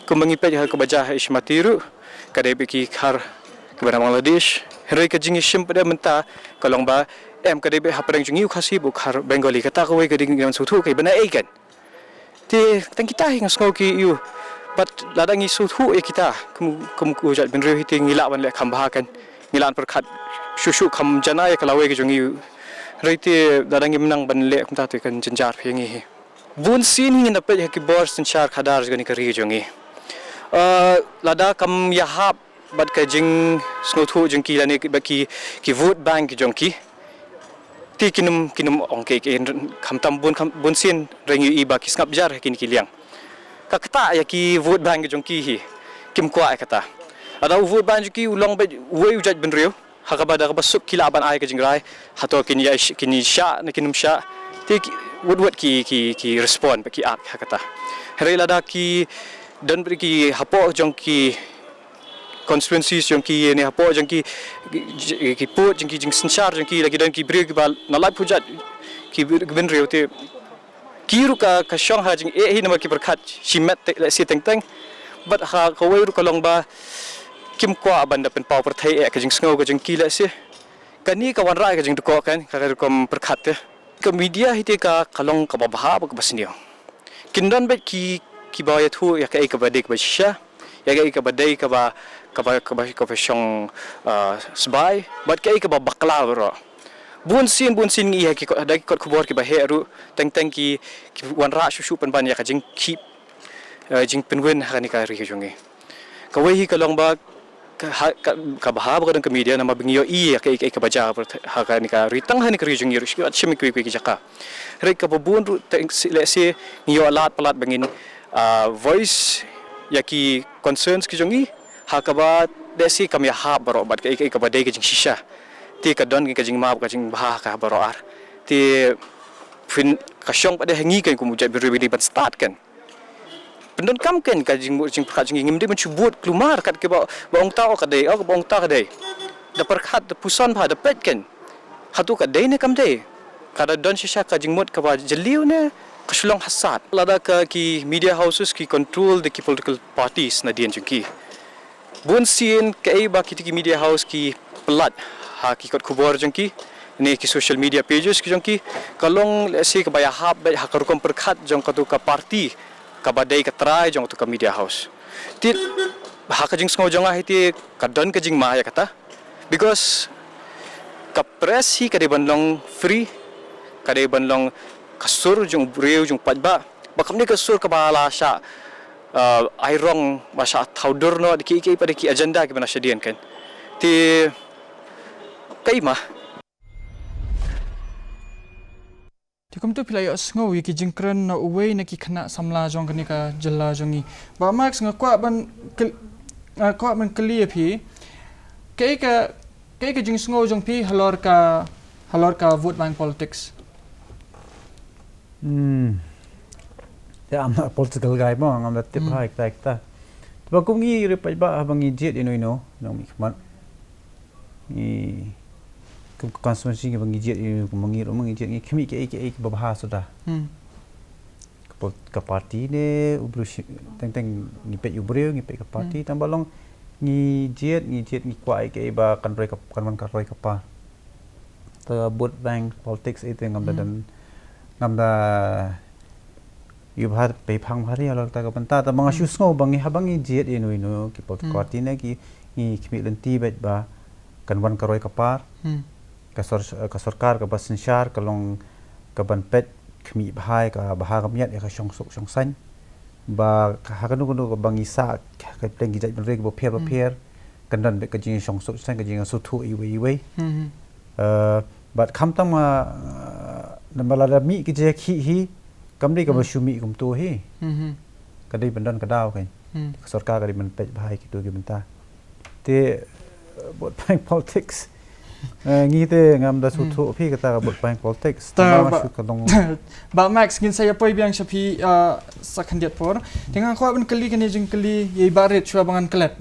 Kumba ngi peit ha kaba jia ha Ishmati ruh, ka dei beit ki Khar kiba na Bangladesh. Hynrei ka jingshim pat mynta ka long ba em ka dei beit hapdeng jong ngi u Khasi bad u Khar Bengali, kata kawei ka dei ngi sngewthuh kaei bana ei kan. Te tang kita hi nga sngew ki ïohi. Bad lada ngi sngewthuh ïa kita kum, kum u jaitbynriew hi te ngi lah ban leh kham bha kan. Ngi lah ban pyrkhat shuh shuh kham janai ïa ka lawei ka jong ngi. Hynrei te lada ngim nang ban leh kumta te kan jynjar phi ïa ngi hi. Bun sien hi ngin da peit ha ki bor synshar khadar jong kane ka ri jong ngi. Eh, lada kam ïahap bad ka jingsngewthuh jong ki lane bad ki, ki vote bank jong ki. Te kin ym, kin ym ong kaei kaei, khamtam bun, kham, bun sien hynrei ngi ïohi ba ki sngap jar ha kine ki liang. Ka ktah ïa ki vote bank jong ki hi. Kim kwah ïa kata. Lada u vote bank jong ki u long beit uwei u jaitbynriew. Ha kaba da kaba suk ki lah ban ai ka jingrai, hato kin ïa sh-, kin ïa shah ne kin ym shah. Te ki, wut wut ki, ki, ki respond bad ki act ha kata. Hynrei lada ki don bad ki hapoh jong ki constituencies jong ki ne hapoh jong ki, ki, ki pud jong ki jingsynshar jong ki la ki don ki briew kiba na laiphew jait ki byn-, ki bynriew te ki ruh ka, ka shong ha jingeh hi namar ki pyrkhat shimet te, lehse teng teng. Bad ha kawei ruh ka long ba kim kwah ban da pynpaw pyrthei eh ka jingsngew ka jong ki lehse. Kane ka wanrah ka jingdukok kan, ka, ka rukom pyrkhat te. Ka media hi te ka, ka long kaba bha bad kaba sniew. Kin don beit ki, kiba ïathuh ïa kaei kaba dei kaba shisha. Ïa kaei kaba dei kaba, kaba, kaba, kaba shong, ah, sbai, bad kaei kaba bakla baroh. Bun sien, bun sien ngi ïa ki kot, da ki kot khubor kiba heh ruh, teng teng ki, ki wanrah shuh shuh pynban ïa ka jingkhih, eh, jingpynwin ha kane ka ri ka jong ngi. Kawei hi ka long ba, ka, ha, ka, kaba bha ba ka don ka media namar ba ngi ïohi ïa kaei kaei kaba jia ha kane ka ri tang ha kane ka ri jong ngi ruh, shu shim kiwei kiwei ki jaka. Hynrei kaba bun ruh teng si, lehse ngi ïoh lad palat ba ngin, ah, voice ïa ki concerns ki jong ngi, ha kaba lehse kam ïahap baroh bad kaei kaei kaba dei ka jingshisha. Te ka don ka jingmap ka jingbha ha ka baroh ar. Te phin ka shong pat de ha ngi kan kum u jaitbynriew ba dei ban stad kan. Pyndonkam kan ka jingmut jingpyrkhat jong ngi, ngim dei ban shu bud kulmar kat kaba, ba ong ta oh ka dei, oh ba ong ta ka dei. Da pyrkhat da puson bha da peit kan. Hato ka dei ne kam dei. Ka da don shisha ka jingmut kaba jylliew ne ka shu long hasad. Lada ka ki media houses ki control da ki political parties nadien jong ki. Bun sien kaei ba kito ki media house ki pyllait ha ki kot khubor jong ki, ne ki social media pages ki jong ki, ka long lehse kaba ïahap beit ha ka rukom pyrkhat jong kato ka party kaba dei ka trai jong kato ka media house. Te ha ka jingsngew jong nga hi te ka don ka jingma ïa kata. Because ka press hi ka dei ban long free, ka dei ban long ka sur jong u briew jong u paidbah. Ba kam dei ka sur kaba la shah, uh, ai rong ba shah thaw dur noh da kiei kiei pat da ki agenda kiba na shadien kan. Te kaei ma. Te kumto phi la ïohsngew ïa ki jingkren na uwei na ki khynnah samla jong kane ka jylla jong ngi. Bah Max, nga kwah ban kyl-, nga kwah ban kylli ïa phi. Kaei ka, kaei ka jingsngew jong phi halor ka, halor ka vote bank politics? Hmm. Te I'm not a political guy mo, ngam da tip Hmm. ha kita kita. Te ba kum ngi ruh pat ba haba ngi jied ino ino, nang mi khmat. Ngi kum ka constituency ngi ba ngi jied ino ino, kum ngi ruh ma ngi jied ngi khmih kaei kaei ba bha suda. Hmm. Ka pol-, ka party ne u briew shi-, teng teng ngi peit u briew, ngi peit ka party, Hmm. tang ba long ngi jied, ngi jied ngi kwah kaei kaei ba kan roi ka, kan wan ka roi ka par. Te vote bank politics ite ngam da Hmm. don, ngam da ïoh bha pei phang bha ri halor kata ka bynta. Te ba nga shu Hmm. sngew ba ngi haba ngi jied ino ino ki political Hmm. party ne ki, ngi khmih lynti beit ba kan wan ka roi ka par. Hmm. Ka sor-, ka sorkar kaba synshar ka long kaban peit khmih bha ïa ka bha ka miat ïa ka shongsuk shongsaiñ. Ba ka ha kano kano kaba ngi sah ha ka pdeng ki jaitbynriew kiba pher ba Hmm. pher, kan don beit ka jingshongsuk shongsaiñ, ka jingsngewthuh iwei iwei. Hmm. Eh, bad khamtam, eh, namar lada mih ki jingkhih hi, kam dei kaba Hmm. shu mih kumto hi. Hmm. Ka dei ban don ka daw kan. Hmm. Ka sorkar ka dei ban peit bha ïa kito ki bynta. Te, eh, vote bank politics. Eh, ngi te ngam da Hmm. sngewthuh phi kata ka vote bank politics. Ta Tang ba ba shu ka dong. Bah Max, ngin sa ïa poi biang sha phi, ah, sa khyndiat por. Te nga kwah ban kylli kane jingkylli ïa i Bah Rit shuwa ba ngan klet.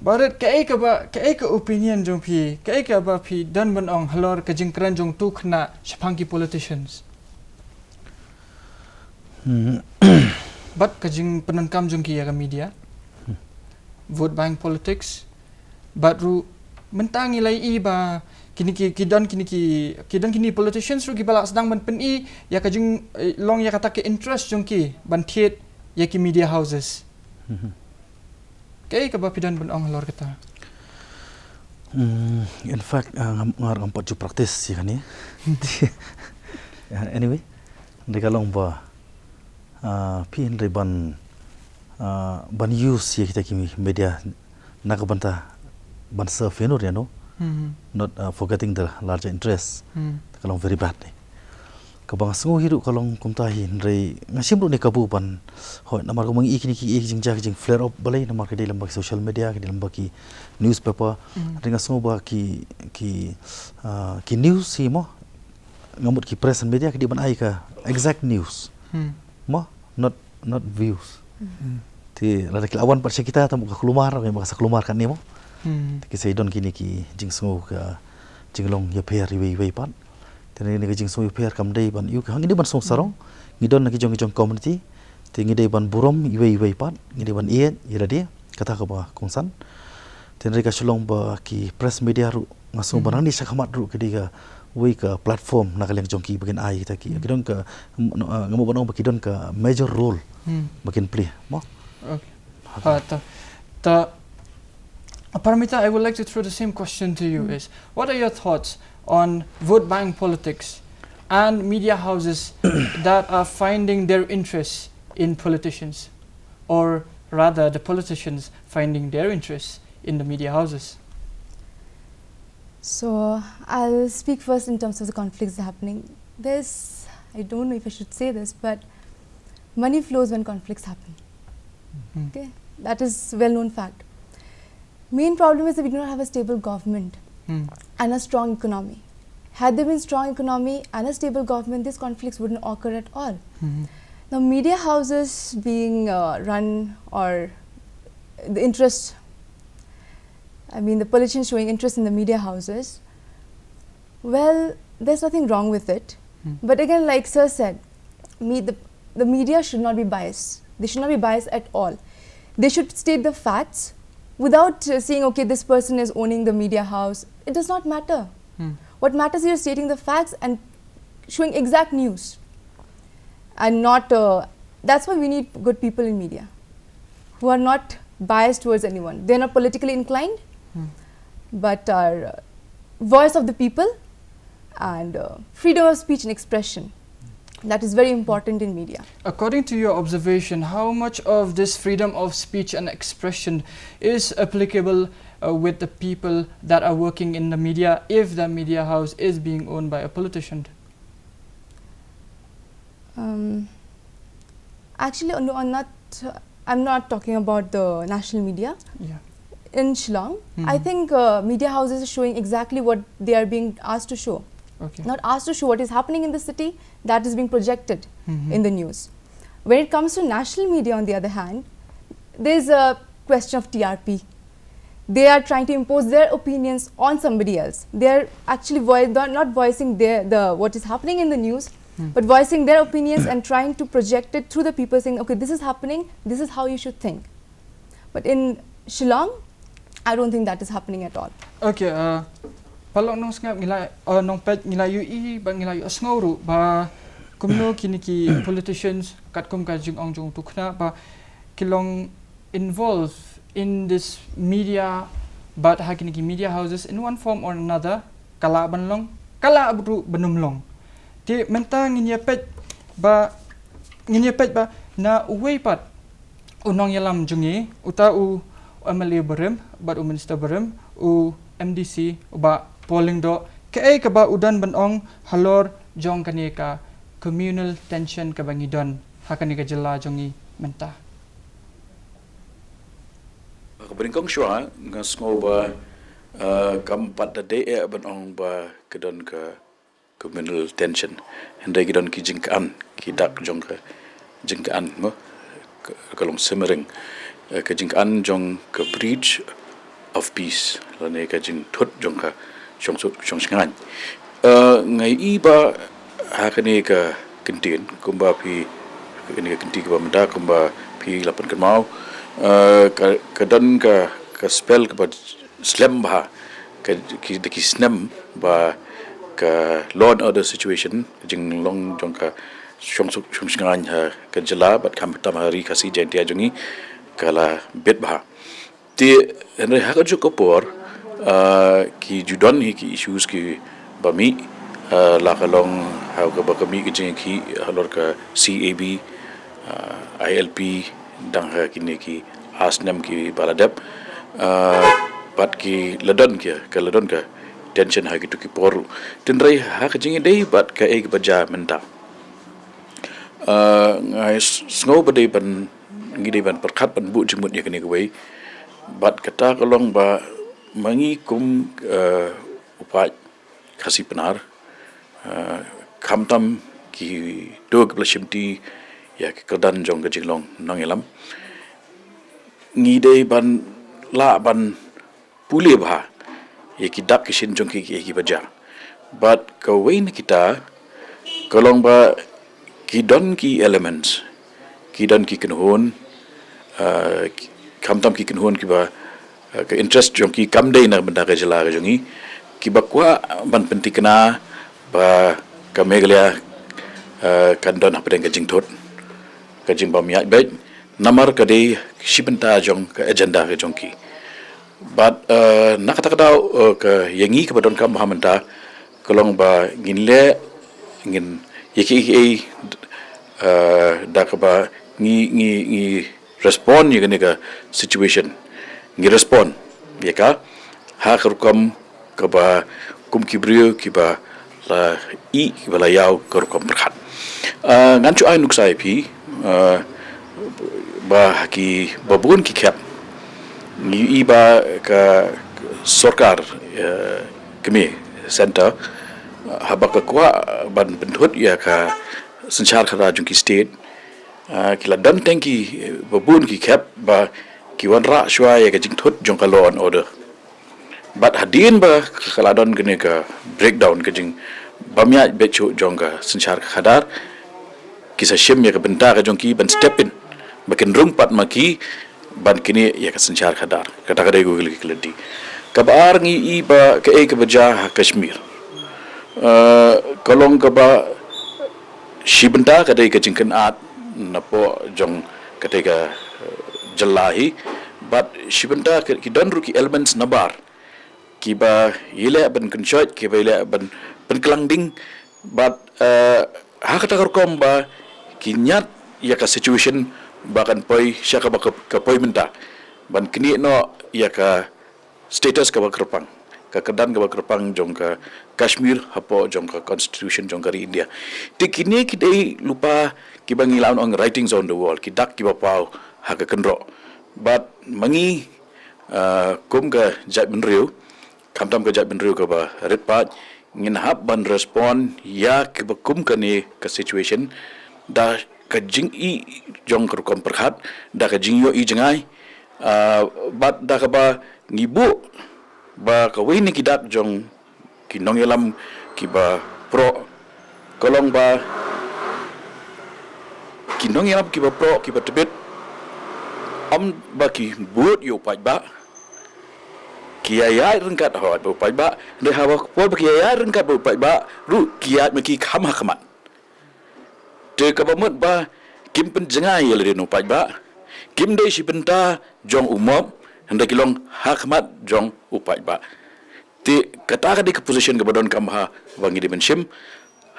Bah Rit, kaei kaba, kaei ka opinion jong phi, kaei kaba phi don ban ong halor ka jingkren jong utu u khynnah shaphang ki politicians? Hmm. Bad ka jingpyndonkam jong ki ïa ka media. Hmm. Vote bank politics. Bad ruh mynta ngi la ïohi ba kine ki, ki don kine ki, ki don kine politicians ruh kiba la sdang ban pyni ïa ka jing, eh, long ïa kata ka interest jong ki ban thied ïa ki media houses. Hmm. Kaei kaba phi don ban ong halor kata? Hmm, in fact, ah, ngam, nga ruh ngam pat ju practice ïa kane. Ah, anyway, hynrei ka long ba, ah, phi hynrei ban, ah, ban use ïa kita ki media na ka bynta ban serve ïano ïano. Hmm. Not, ah, forgetting the larger interest. Hmm. Ka long very bad ne. Kaba nga sngew hi ruh ka long kumta hi, hynrei nga shim ruh ne kabu ban, hooid, namar kumba ngi i kine ki, i ki jingjia ki jingflare up balei, namar ki dei lem bad ki social media, ki dei lem bad ki newspaper. Mm. Hynrei nga sngew ba ki, ki, ah, ki news hi mo, nga mut ki press and media ki dei ban ai ka exact news. Hmm. Mo, not, not views. Hmm. Te lada ki la wan pat sha kita, tang ba ka kulmar, ka sa kulmar katne mo. Hmm. Te ki sa don kine ki jingsngew ka jinglong ïapher iwei iwei pat. Te ngi, ngi ka jingsngew ïapher kam dei ban ïoh ka, ngi dei ban sngewsarong. Ngi don na ki jong, ki jong community. Te ngi dei ban burom iwei iwei pat, ngi dei ban ïeit ïa lade, kata kaba kongsan. Te hynrei ka shu long ba ki press media ruh nga sngew ba Hmm. nangne shakhmat ruh ka dei kawei ka platform na ka liang jong ki ba kin ai kita ki. Hmm. Ki don ka, m-, no, ah, nga mut ban ong ba ki don ka major role Hmm. ba kin play. Mo? Okay. Okay. Ah, ta, ta, Paramita, I would like to throw the same question to you Hmm. is, what are your thoughts on vote bank politics and media houses that are finding their interests in politicians, or rather the politicians finding their interests in the media houses? So I'll speak first in terms of the conflicts that are happening. There's, I don't know if I should say this, but money flows when conflicts happen. Hmm. Okay, that is well-known fact. Main problem is that we do not have a stable government Hmm. and a strong economy. Had there been strong economy and a stable government, these conflicts wouldn't occur at all. Hmm. Now, media houses being, uh, run, or the interest, I mean, the politicians showing interest in the media houses, well, there's nothing wrong with it. Hmm. But again, like Sir said, me, the, the media should not be biased. They should not be biased at all. They should state the facts without, uh, saying, "Okay, this person is owning the media house." It does not matter. Hmm. What matters is you're stating the facts and showing exact news. And not, uh, that's why we need good people in media who are not biased towards anyone. They're not politically inclined, Hmm. but are, uh, voice of the people and, uh, freedom of speech and expression. That is very important in media. According to your observation, how much of this freedom of speech and expression is applicable, uh, with the people that are working in the media if the media house is being owned by a politician? Um, actually, no, I'm not, I'm not talking about the national media. Yeah. In Shillong, Hmm. I think, uh, media houses are showing exactly what they are being asked to show. Okay. Not asked to show what is happening in the city, that is being projected in the news. When it comes to national media, on the other hand, there's a question of T R P. They are trying to impose their opinions on somebody else. They're actually voi- not, not voicing their, the what is happening in the news, but voicing their opinions and trying to project it through the people, saying, "Okay, this is happening, this is how you should think." But in Shillong, I don't think that is happening at all. Okay, uh, Paralok Nongsngap, ngi la, uh, Nongpeit, ngi la ïohi ba ngi la ïohsngew ruh ba kumno kine ki politicians, katkum ka jingong jong utu u khynnah, ba ki long involved in this media, bad ha kine ki media houses in one form or another, ka lah ban long, ka lah ruh ban ym long. Te mynta ngin ïa peit ba, ngin ïa peit ba na uwei pat u nongïalam jong ngi, uta u MLA barim bad u minister barim, u MDC, u Bah Paul Lyngdoh, kaei kaba u don ban ong halor jong kane ka communal tension kaba ngi don ha kane ka jylla jong ngi mynta. Kaba nyngkong shuwa nga sngew ba, uh, kam pat da dei eh ban ong ba ka don ka communal tension. Hynrei ki don ki jingkhan, ki dak jong ka jingkhan, mo, ka, ka long simmering, eh, ka jingkhan jong ka breach of peace, lane ka jingthut jong ka shong, shong shngaiñ. Eh, nga ïohi ba ha kane ka kyntien, kumba phi, kane ka kynti kaba mynta, kumba phi la pynkynmaw, eh, ka, ka don ka, ka spell kaba slem bha, ka, ki, da ki snem ba ka law and order situation, ka jinglong jong ka shong, shong shngaiñ ha ka jylla bad khamtam ha Ri Khasi Jaiñtia jong ngi, ka la bit bha. Te hynrei ha kajuh ka por, ah, ki ju don hi ki issues kiba mih, ah, la ka long ha kaba ka mih ka jingïakhih halor ka CAB, ah, ILP, dang ha kine ki ar snem kiba la dep, ah, bad ki la don ki, ka la don ka tension ha kitu ki por ruh. Te hynrei ha ka jingïadei bad kaei kaba jia mynta, ah, nga s-, sngew ba dei ban, ngi dei ban pyrkhat ban buh jingmut ïa kane kawei. Bad kata ka long ba ma ngi kum, ah, u paid Khasi Pnar, ah, khamtam kito kiba la shimti ïa ka kyrdan jong ka jinglong nongïalam, ngi dei ban lah ban pule bha ïa ki dak ki shin jong ki, ki, kiba jia. Bad kawei na kita ka long ba ki don ki elements, ki don ki kynhun, ah, ki, khamtam ki kynhun kiba, ah, ka interest jong ki kam dei na bynta ka jylla ka jong ngi, kiba kwah ban pynthikna ba ka Meghalaya, ah, kan don hapdeng ka jingthut, ka jingbym ïaid beit, namar ka dei shi bynta jong ka agenda ka jong ki. Bad, eh, na kata ka daw, eh, ka ïa ngi kaba donkam bha mynta ka long ba ngin leh, ngin ïa kiei kiei, eh, da kaba ngi, ngi, ngi respond ïa kane ka situation. Ngi respond ïa ka ha ka rukom kaba kum ki briew kiba la ïoh, kiba la ïoh ka rukom pyrkhat. Ah, ngan shu ai nuksa ïa phi, ah, ba ha kiba bun ki khep ngi ïohi ba ka sorkar, eh, kmie, centre, ah, haba ka kwah ban pynthut ïa ka synshar khadar jong ki state, ah, ki la don teng ki, eh, ba bun ki khep ba ki wanrah shuwa ïa ka jingthut jong ka law and order. Bad hadien ba ka la don kane ka breakdown, ka jingbym ïaid beit shuh jong ka synshar khadar, ki sa shim ïa ka bynta ka jong ki ban step in ba kin rung pat ma ki ban knieh ïa ka synshar khadar. Kata ka dei kawei ka lynti. Kaba ar ngi ïohi ba kaei kaba jia ha Kashmir, eh, ka long kaba shi bynta ka dei ka jingkynad napoh jong katei ka, eh, jylla hi. Bad shi bynta ki, ki don ruh ki elements nabar kiba ïaleh ban kynshoit, kiba ïaleh ban pynkhlaiñ ding. Bad, eh, ha kata ka rukom ba ki ñiad ïa ka situation ba kan poi sha kaba ka, ka poi mynta, ban knieh noh ïa ka status kaba kyrpang, ka kyrdan kaba kyrpang jong ka Kashmir hapoh jong ka constitution jong ka ri India. Te kine ki dei lypa kiba ngi lah ban ong writings on the wall, ki dak kiba paw ha ka kynroh. Bad ma ngi, ah, kum ka jaitbynriew, khamtam ka jaitbynriew kaba rit paid, ngin hap ban respond ïa kiba kum kane ka situation da ka jingïohi jong ka rukom pyrkhat, da ka jingïohi jngai, ah, bad da kaba ngi buh ba kawei na ki dak jong ki nongïalam kiba proh ka long ba ki nongïalam kiba proh, kiba tbit, ym ba ki bud ïa u paidbah, ki ïaid ryngkat haba u paidbah, hynrei haba ka por ba ki ïaid ryngkat bad u paidbah ruh ki ïaid ma ki kham ha khmat. Te kaba mut ba kim pynjngai ïa lade na u paidbah, kim dei shi bynta jong u mob, hynrei ki long ha khmat jong u paidbah. Te kata ka dei ka position kaba donkam ha ba ngi dei ban shim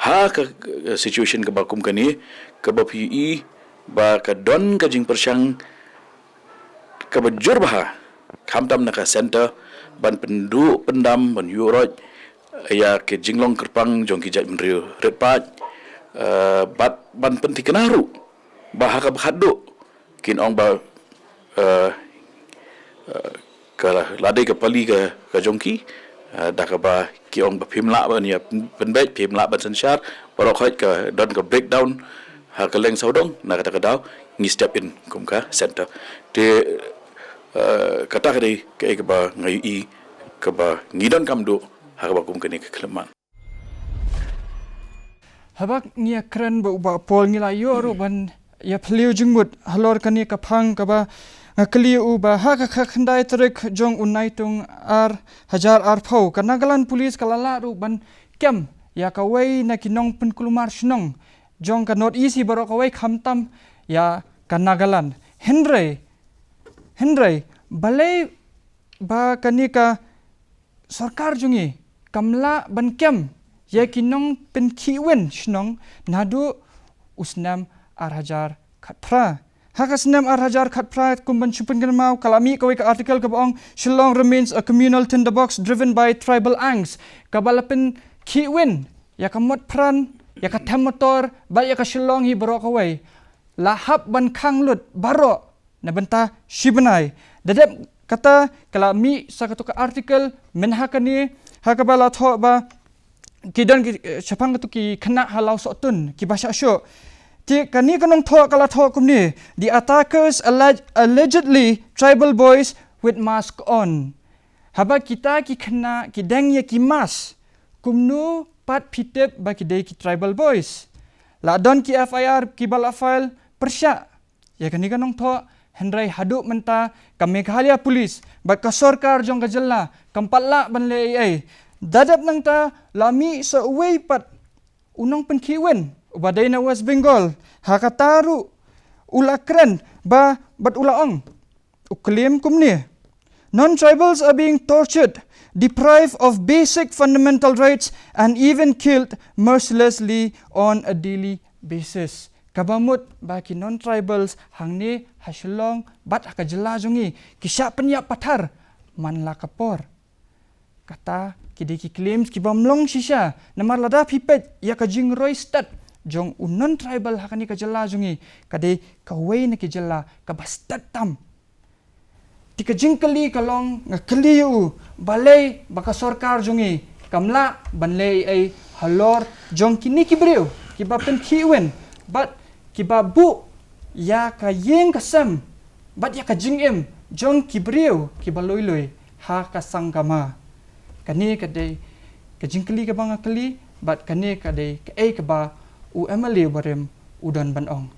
ha ka, ka situation kaba kum kane, kaba phi ïohi ba ka don ka jingpyrshang kaba jur bha, khamtam na ka center, ban pynduh pyndam, ban ïuh roit ïa ka jinglong kyrpang jong ki jaitbynriew rit paid, eh, bad ban pynthikna ruh ba ha kaba khatduh kin ong ba, eh, eh, ka la dei ka pali ka, ka jong ki, eh, da kaba ki ong ba phim lah ban ïa pynbeit, phim lah ban synshar, baroh khoit ka don ka breakdown ha ka leng sawdong, na kata ka daw ngi step in kum ka center. Te, eh, kata ka dei kaei kaba nga ïohi kaba ngi donkam duh ha kaba kum kane ka khyllipmat. Haba ngi ïakren bad u Bah Paul ngi la ïoh ruh ban ïa phylliew jingmut halor kane ka phang kaba nga kylli ïa u ba ha ka khatkhyndai tarik jong u Naitung ar hajar arphew ka Nagaland Police ka la lah ruh ban kem ïa kawei na ki nongpynkulmar shnong jong ka North East hi baroh kawei khamtam ïa ka Nagaland. Hynrei, hynrei balei ba kane ka sorkar jong ngi kam lah ban kem ïa ki nongpynkhih win shnong naduh u snem ar hajar khatphra. Ha ka snem ar hajar khatphra kum ban shu pynkynmaw ka la mih kawei ka article kaba ong Shillong remains a communal tinderbox driven by tribal angst, kaba la pynkhih win ïa ka mot phran, ïa ka them motor bad ïa ka Shillong hi baroh kawei. La hap ban khang lut baroh na bynta shi bnai. Da dep kata ka la mih sa katu ka article mynha kane ha kaba la thoh ba ki don ki, eh, shaphang katu ki khynnah ha Lawsohtun kiba shah shoh. Te kane ka nongthoh ka la thoh kumne: The attackers allegedly tribal boys with mask on. Haba kita ki khynnah ki deng ïa ki mask, kumno pat phi tip ba ki dei ki tribal boys? La don ki F I R kiba la file pyrshah ïa kane ka nongthoh, hynrei haduh mynta ka Meghalaya Police bad ka sorkar jong ka jylla kam pat lah ban leh ei ei. Da dep nangta la mih sa uwei pat u nongpynkhih win uba dei na West Bengal, ha kata ruh u la kren ba bad u la ong, u claim kumne: Non-tribals are being tortured, deprived of basic fundamental rights and even killed mercilessly on a daily basis. Kaba mut ba ki non-tribals hangne ha Shillong bad ha ka jylla jong ngi ki shah pynïap pathar man la ka por. Kata ki dei ki claims ki bym long shisha, namar lada phi peit ïa ka jingroi stet jong u non-tribal ha kane ka jylla jong ngi, ka dei kawei na ki jylla kaba stet tam. Te ka jingkylli ka long, nga kylli ïa u, balei ba ka sorkar jong ngi kam lah ban leh ei ei halor jong kine ki briew kiba pynkhih win bad kiba buh ïa ka ïing ka sem bad ïa ka jingim jong ki briew kiba lui lui ha ka Sangama? Kane ka dei ka jingkylli kaba nga kylli bad kane ka dei kaei kaba u M L A barim u don ban ong.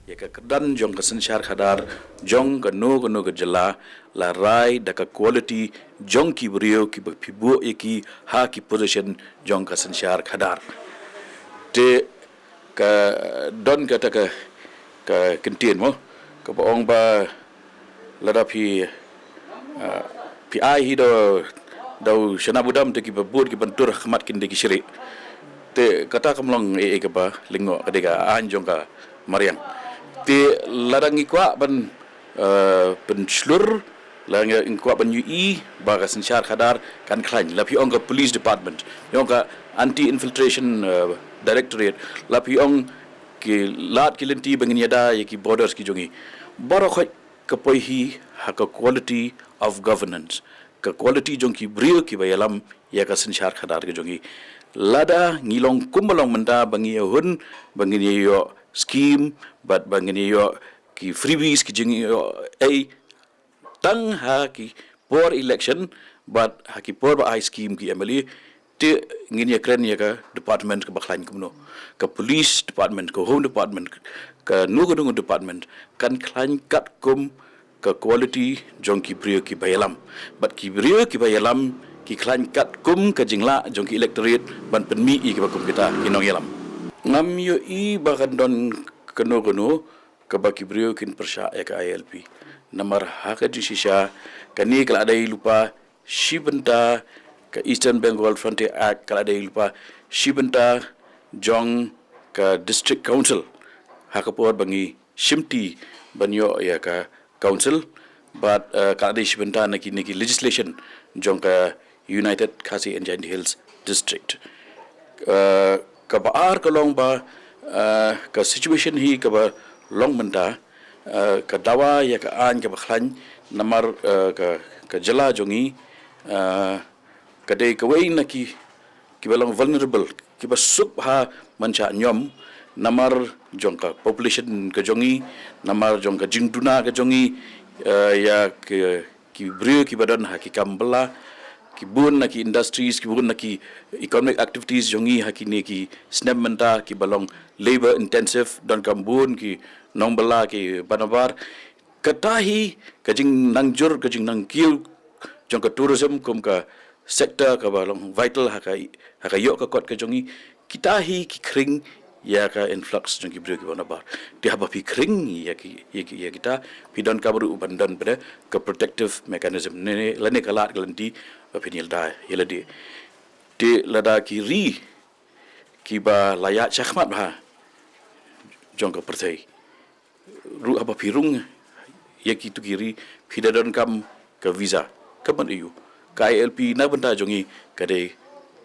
Ïa ka kyrdan jong ka synshar khadar jong kano kano ka jylla la rai da ka quality jong ki briew kiba phi buh ïa ki ha ki position jong ka synshar khadar. Te ka don kata ka, ka kyntien mo, kaba ong ba lada phi, ah, phi ai hi da u, da u shanap u dam, te kiba bud kiban tur ha khmat kin dei ki shrieh. Te kata kam long ei ei kaba lyngngoh, ka dei ka aiñ jong ka mariang. Te lada ngi kwah ban, ah, pynshlur, la ngi kwah ban ïohi ba ka synshar khadar kan khlaiñ, la phi ong ka police department, phi ong ka anti infiltration, ah, directorate, la phi ong ki lad ki lynti ba ngin ïada ïa ki borders ki jong ngi. Baroh khoit ka poi hi ha ka quality of governance. ka quality jong ki briew kiba ïalam ïa ka synshar khadar ka jong ngi. Lada ngi long kumba long mynta ba ngi ïa hun, ba ngin ïa ïoh scheme, bad ba ngin ïa ïoh ki freebies, ki jingïoh ei tang ha ki por election, bad ha ki por ba ai scheme ki M L A, te ngin ïa kren ïa ka department kaba khlaiñ kumno. Ka police department, ka home department, kano kano department kan khlaiñ katkum ka quality jong ki briew kiba ïalam. Bad ki briew kiba ïalam ki khlaiñ katkum ka jinglah jong ki electorate ban pynmih ïa kiba kum kita ki nongïalam. Ngam ïohi ba kan don kano kano kaba ki briew kin pyrshah ïa ka I L P. Namar ha ka jingshisha kane ka la dei lypa shi bynta, ka Eastern Bengal Frontier Act ka la dei lypa shi bynta jong ka District Council ha ka por ba ngi shimti ban ïoh ïa ka council, bad, eh, ka la dei shi bynta na ki, na ki legislation jong ka United Khasi and Jaintia Hills District. Eh, kaba ar ka long ba, eh, ka situation hi kaba long mynta, eh, ka dawa ïa ka aiñ kaba khlaiñ, namar, eh, ka, ka jylla jong ngi, eh, ka dei kawei na ki, kiba long vulnerable, kiba suk ha mynshah niam, namar jong ka population ka jong ngi, namar jong ka jingduna ka jong ngi, eh, ïa ki, ki briew kiba don ha ki kam bylla, ki bun na ki industries, ki bun na ki economic activities jong ngi ha kine ki snem mynta kiba long labor intensive, donkam bun ki nongbylla kiba nabar. Kata hi ka jingnangjur, ka jingnangkiew jong ka tourism kum ka sector kaba long vital ha ka, ha ka ïoh ka kot ka jong ngi. Kita hi ki khring ïa ka influx jong ki briew kiba nabar. Te haba phi khring ïa ki, ïa ki, ïa kita, phi donkam ruh ban don pat ka protective mechanism ne, ne, lane ka lad ka lynti ba phin ïalehda ïa lade. Te lada ki ri kiba la ïaid shakhmat bha jong ka pyrthei ruh, haba phi rung ïa kitu ki ri, phi da donkam ka visa. Ka ban aiu? Ka I L P na bynta jong ngi ka dei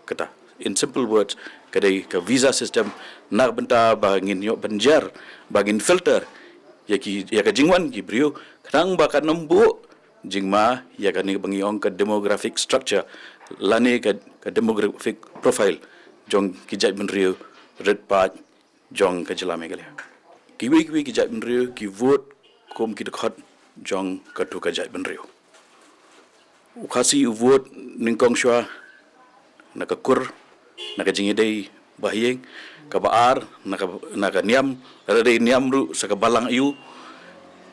kata. In simple words, ka dei ka visa system na bynta ba ngin ïoh ban jer, ba ngin filter ïa ki, ïa ka jingwan ki briew, khnang ba kan ym buh jingma ïa kane ba ngi ong ka demographic structure lane ka, ka demographic profile jong ki jaitbynriew rit paid jong ka jylla Meghalaya. Kiwei kiwei ki jaitbynriew ki vote kum ki dkhot jong katu ka jaitbynriew. U Khasi u vote nyngkong shuwa na ka kur, na ka jingïadei bahaïing, kaba ar na ka, na ka niam, lada dei niam ruh sa ka balang aiu,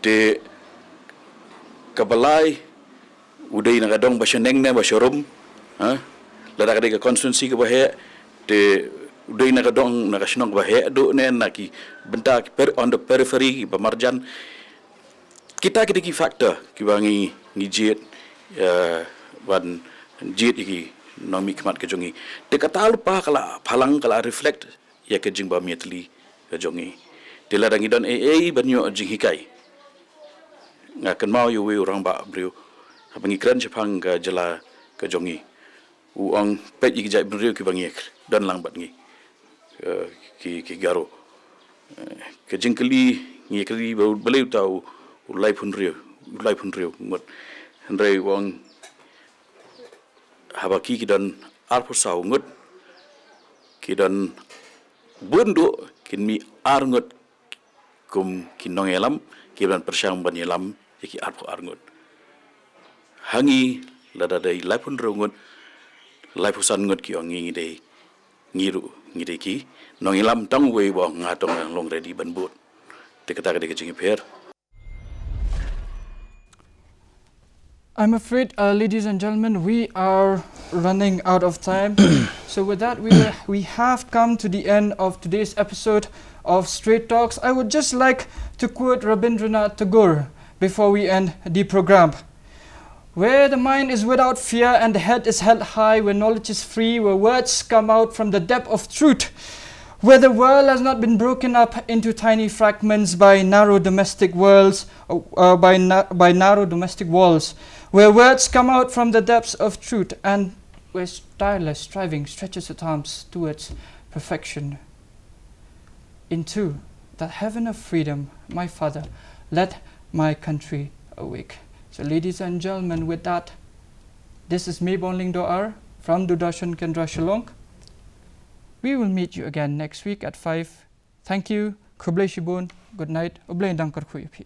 te kaba lai u dei na ka dong ba shaneng ne ba sharum, ha? Lada ka dei ka constituency kaba heh, te u dei na ka dong, na ka shnong kaba heh duh ne na ki bynta ki per-, on the periphery kiba marjan. Kita ki dei ki factor kiba ngi, ngi jied, eh, ban jied ïa ki nongmihkhmat ka jong ngi. Te kata lypa ka la phalang, ka la reflect ïa ka jingbym ïatylli ka jong ngi. Te lada ngi don ei ei ban ïoh jinghikai, nga kynmaw ïa uwei u rangbah briew haba ngi kren shaphang ka jylla ka jong ngi. U ong, peit ïa ki jaitbynriew kiba ngi don lang bad ngi, eh, ki, ki Garo. Eh, ka jingkylli, ngi kylli ba u, balei uta u, u laiphew hynriew, u laiphew hynriew ngut. Hynrei u ong, haba ki, ki don arphew saw ngut, ki don bun duh, kin mih ar ngut kum ki nongïalam kiban pyrshang ban ïalam ïa ki arphew ar ngut. Ha ngi, lada dei laiphew hynriew ngut, laiphew san ngut ki ong ngi, ngi dei, ngi ruh ngi dei ki nongïalam, tang uwei ba ong nga tang nga long ready ban bud. Te kata ka dei ka jingïapher. I'm afraid, uh, ladies and gentlemen, we are running out of time. So with that, we, we have come to the end of today's episode of Straight Talks. I would just like to quote Rabindranath Tagore before we end the program. Where the mind is without fear and the head is held high, where knowledge is free, where words come out from the depth of truth, where the world has not been broken up into tiny fragments by narrow domestic worlds, uh, uh, by na-, by narrow domestic walls, where words come out from the depths of truth, and where tireless striving stretches its arms towards perfection. Into that heaven of freedom, my Father, let my country awake. So, ladies and gentlemen, with that, This is me, Bonling Doar, from Doordarshan Kendra, Shillong. We will meet you again next week at five. Thank you. Khublei shibun. Good night. U Blei un nang kyrkhu ïa phi.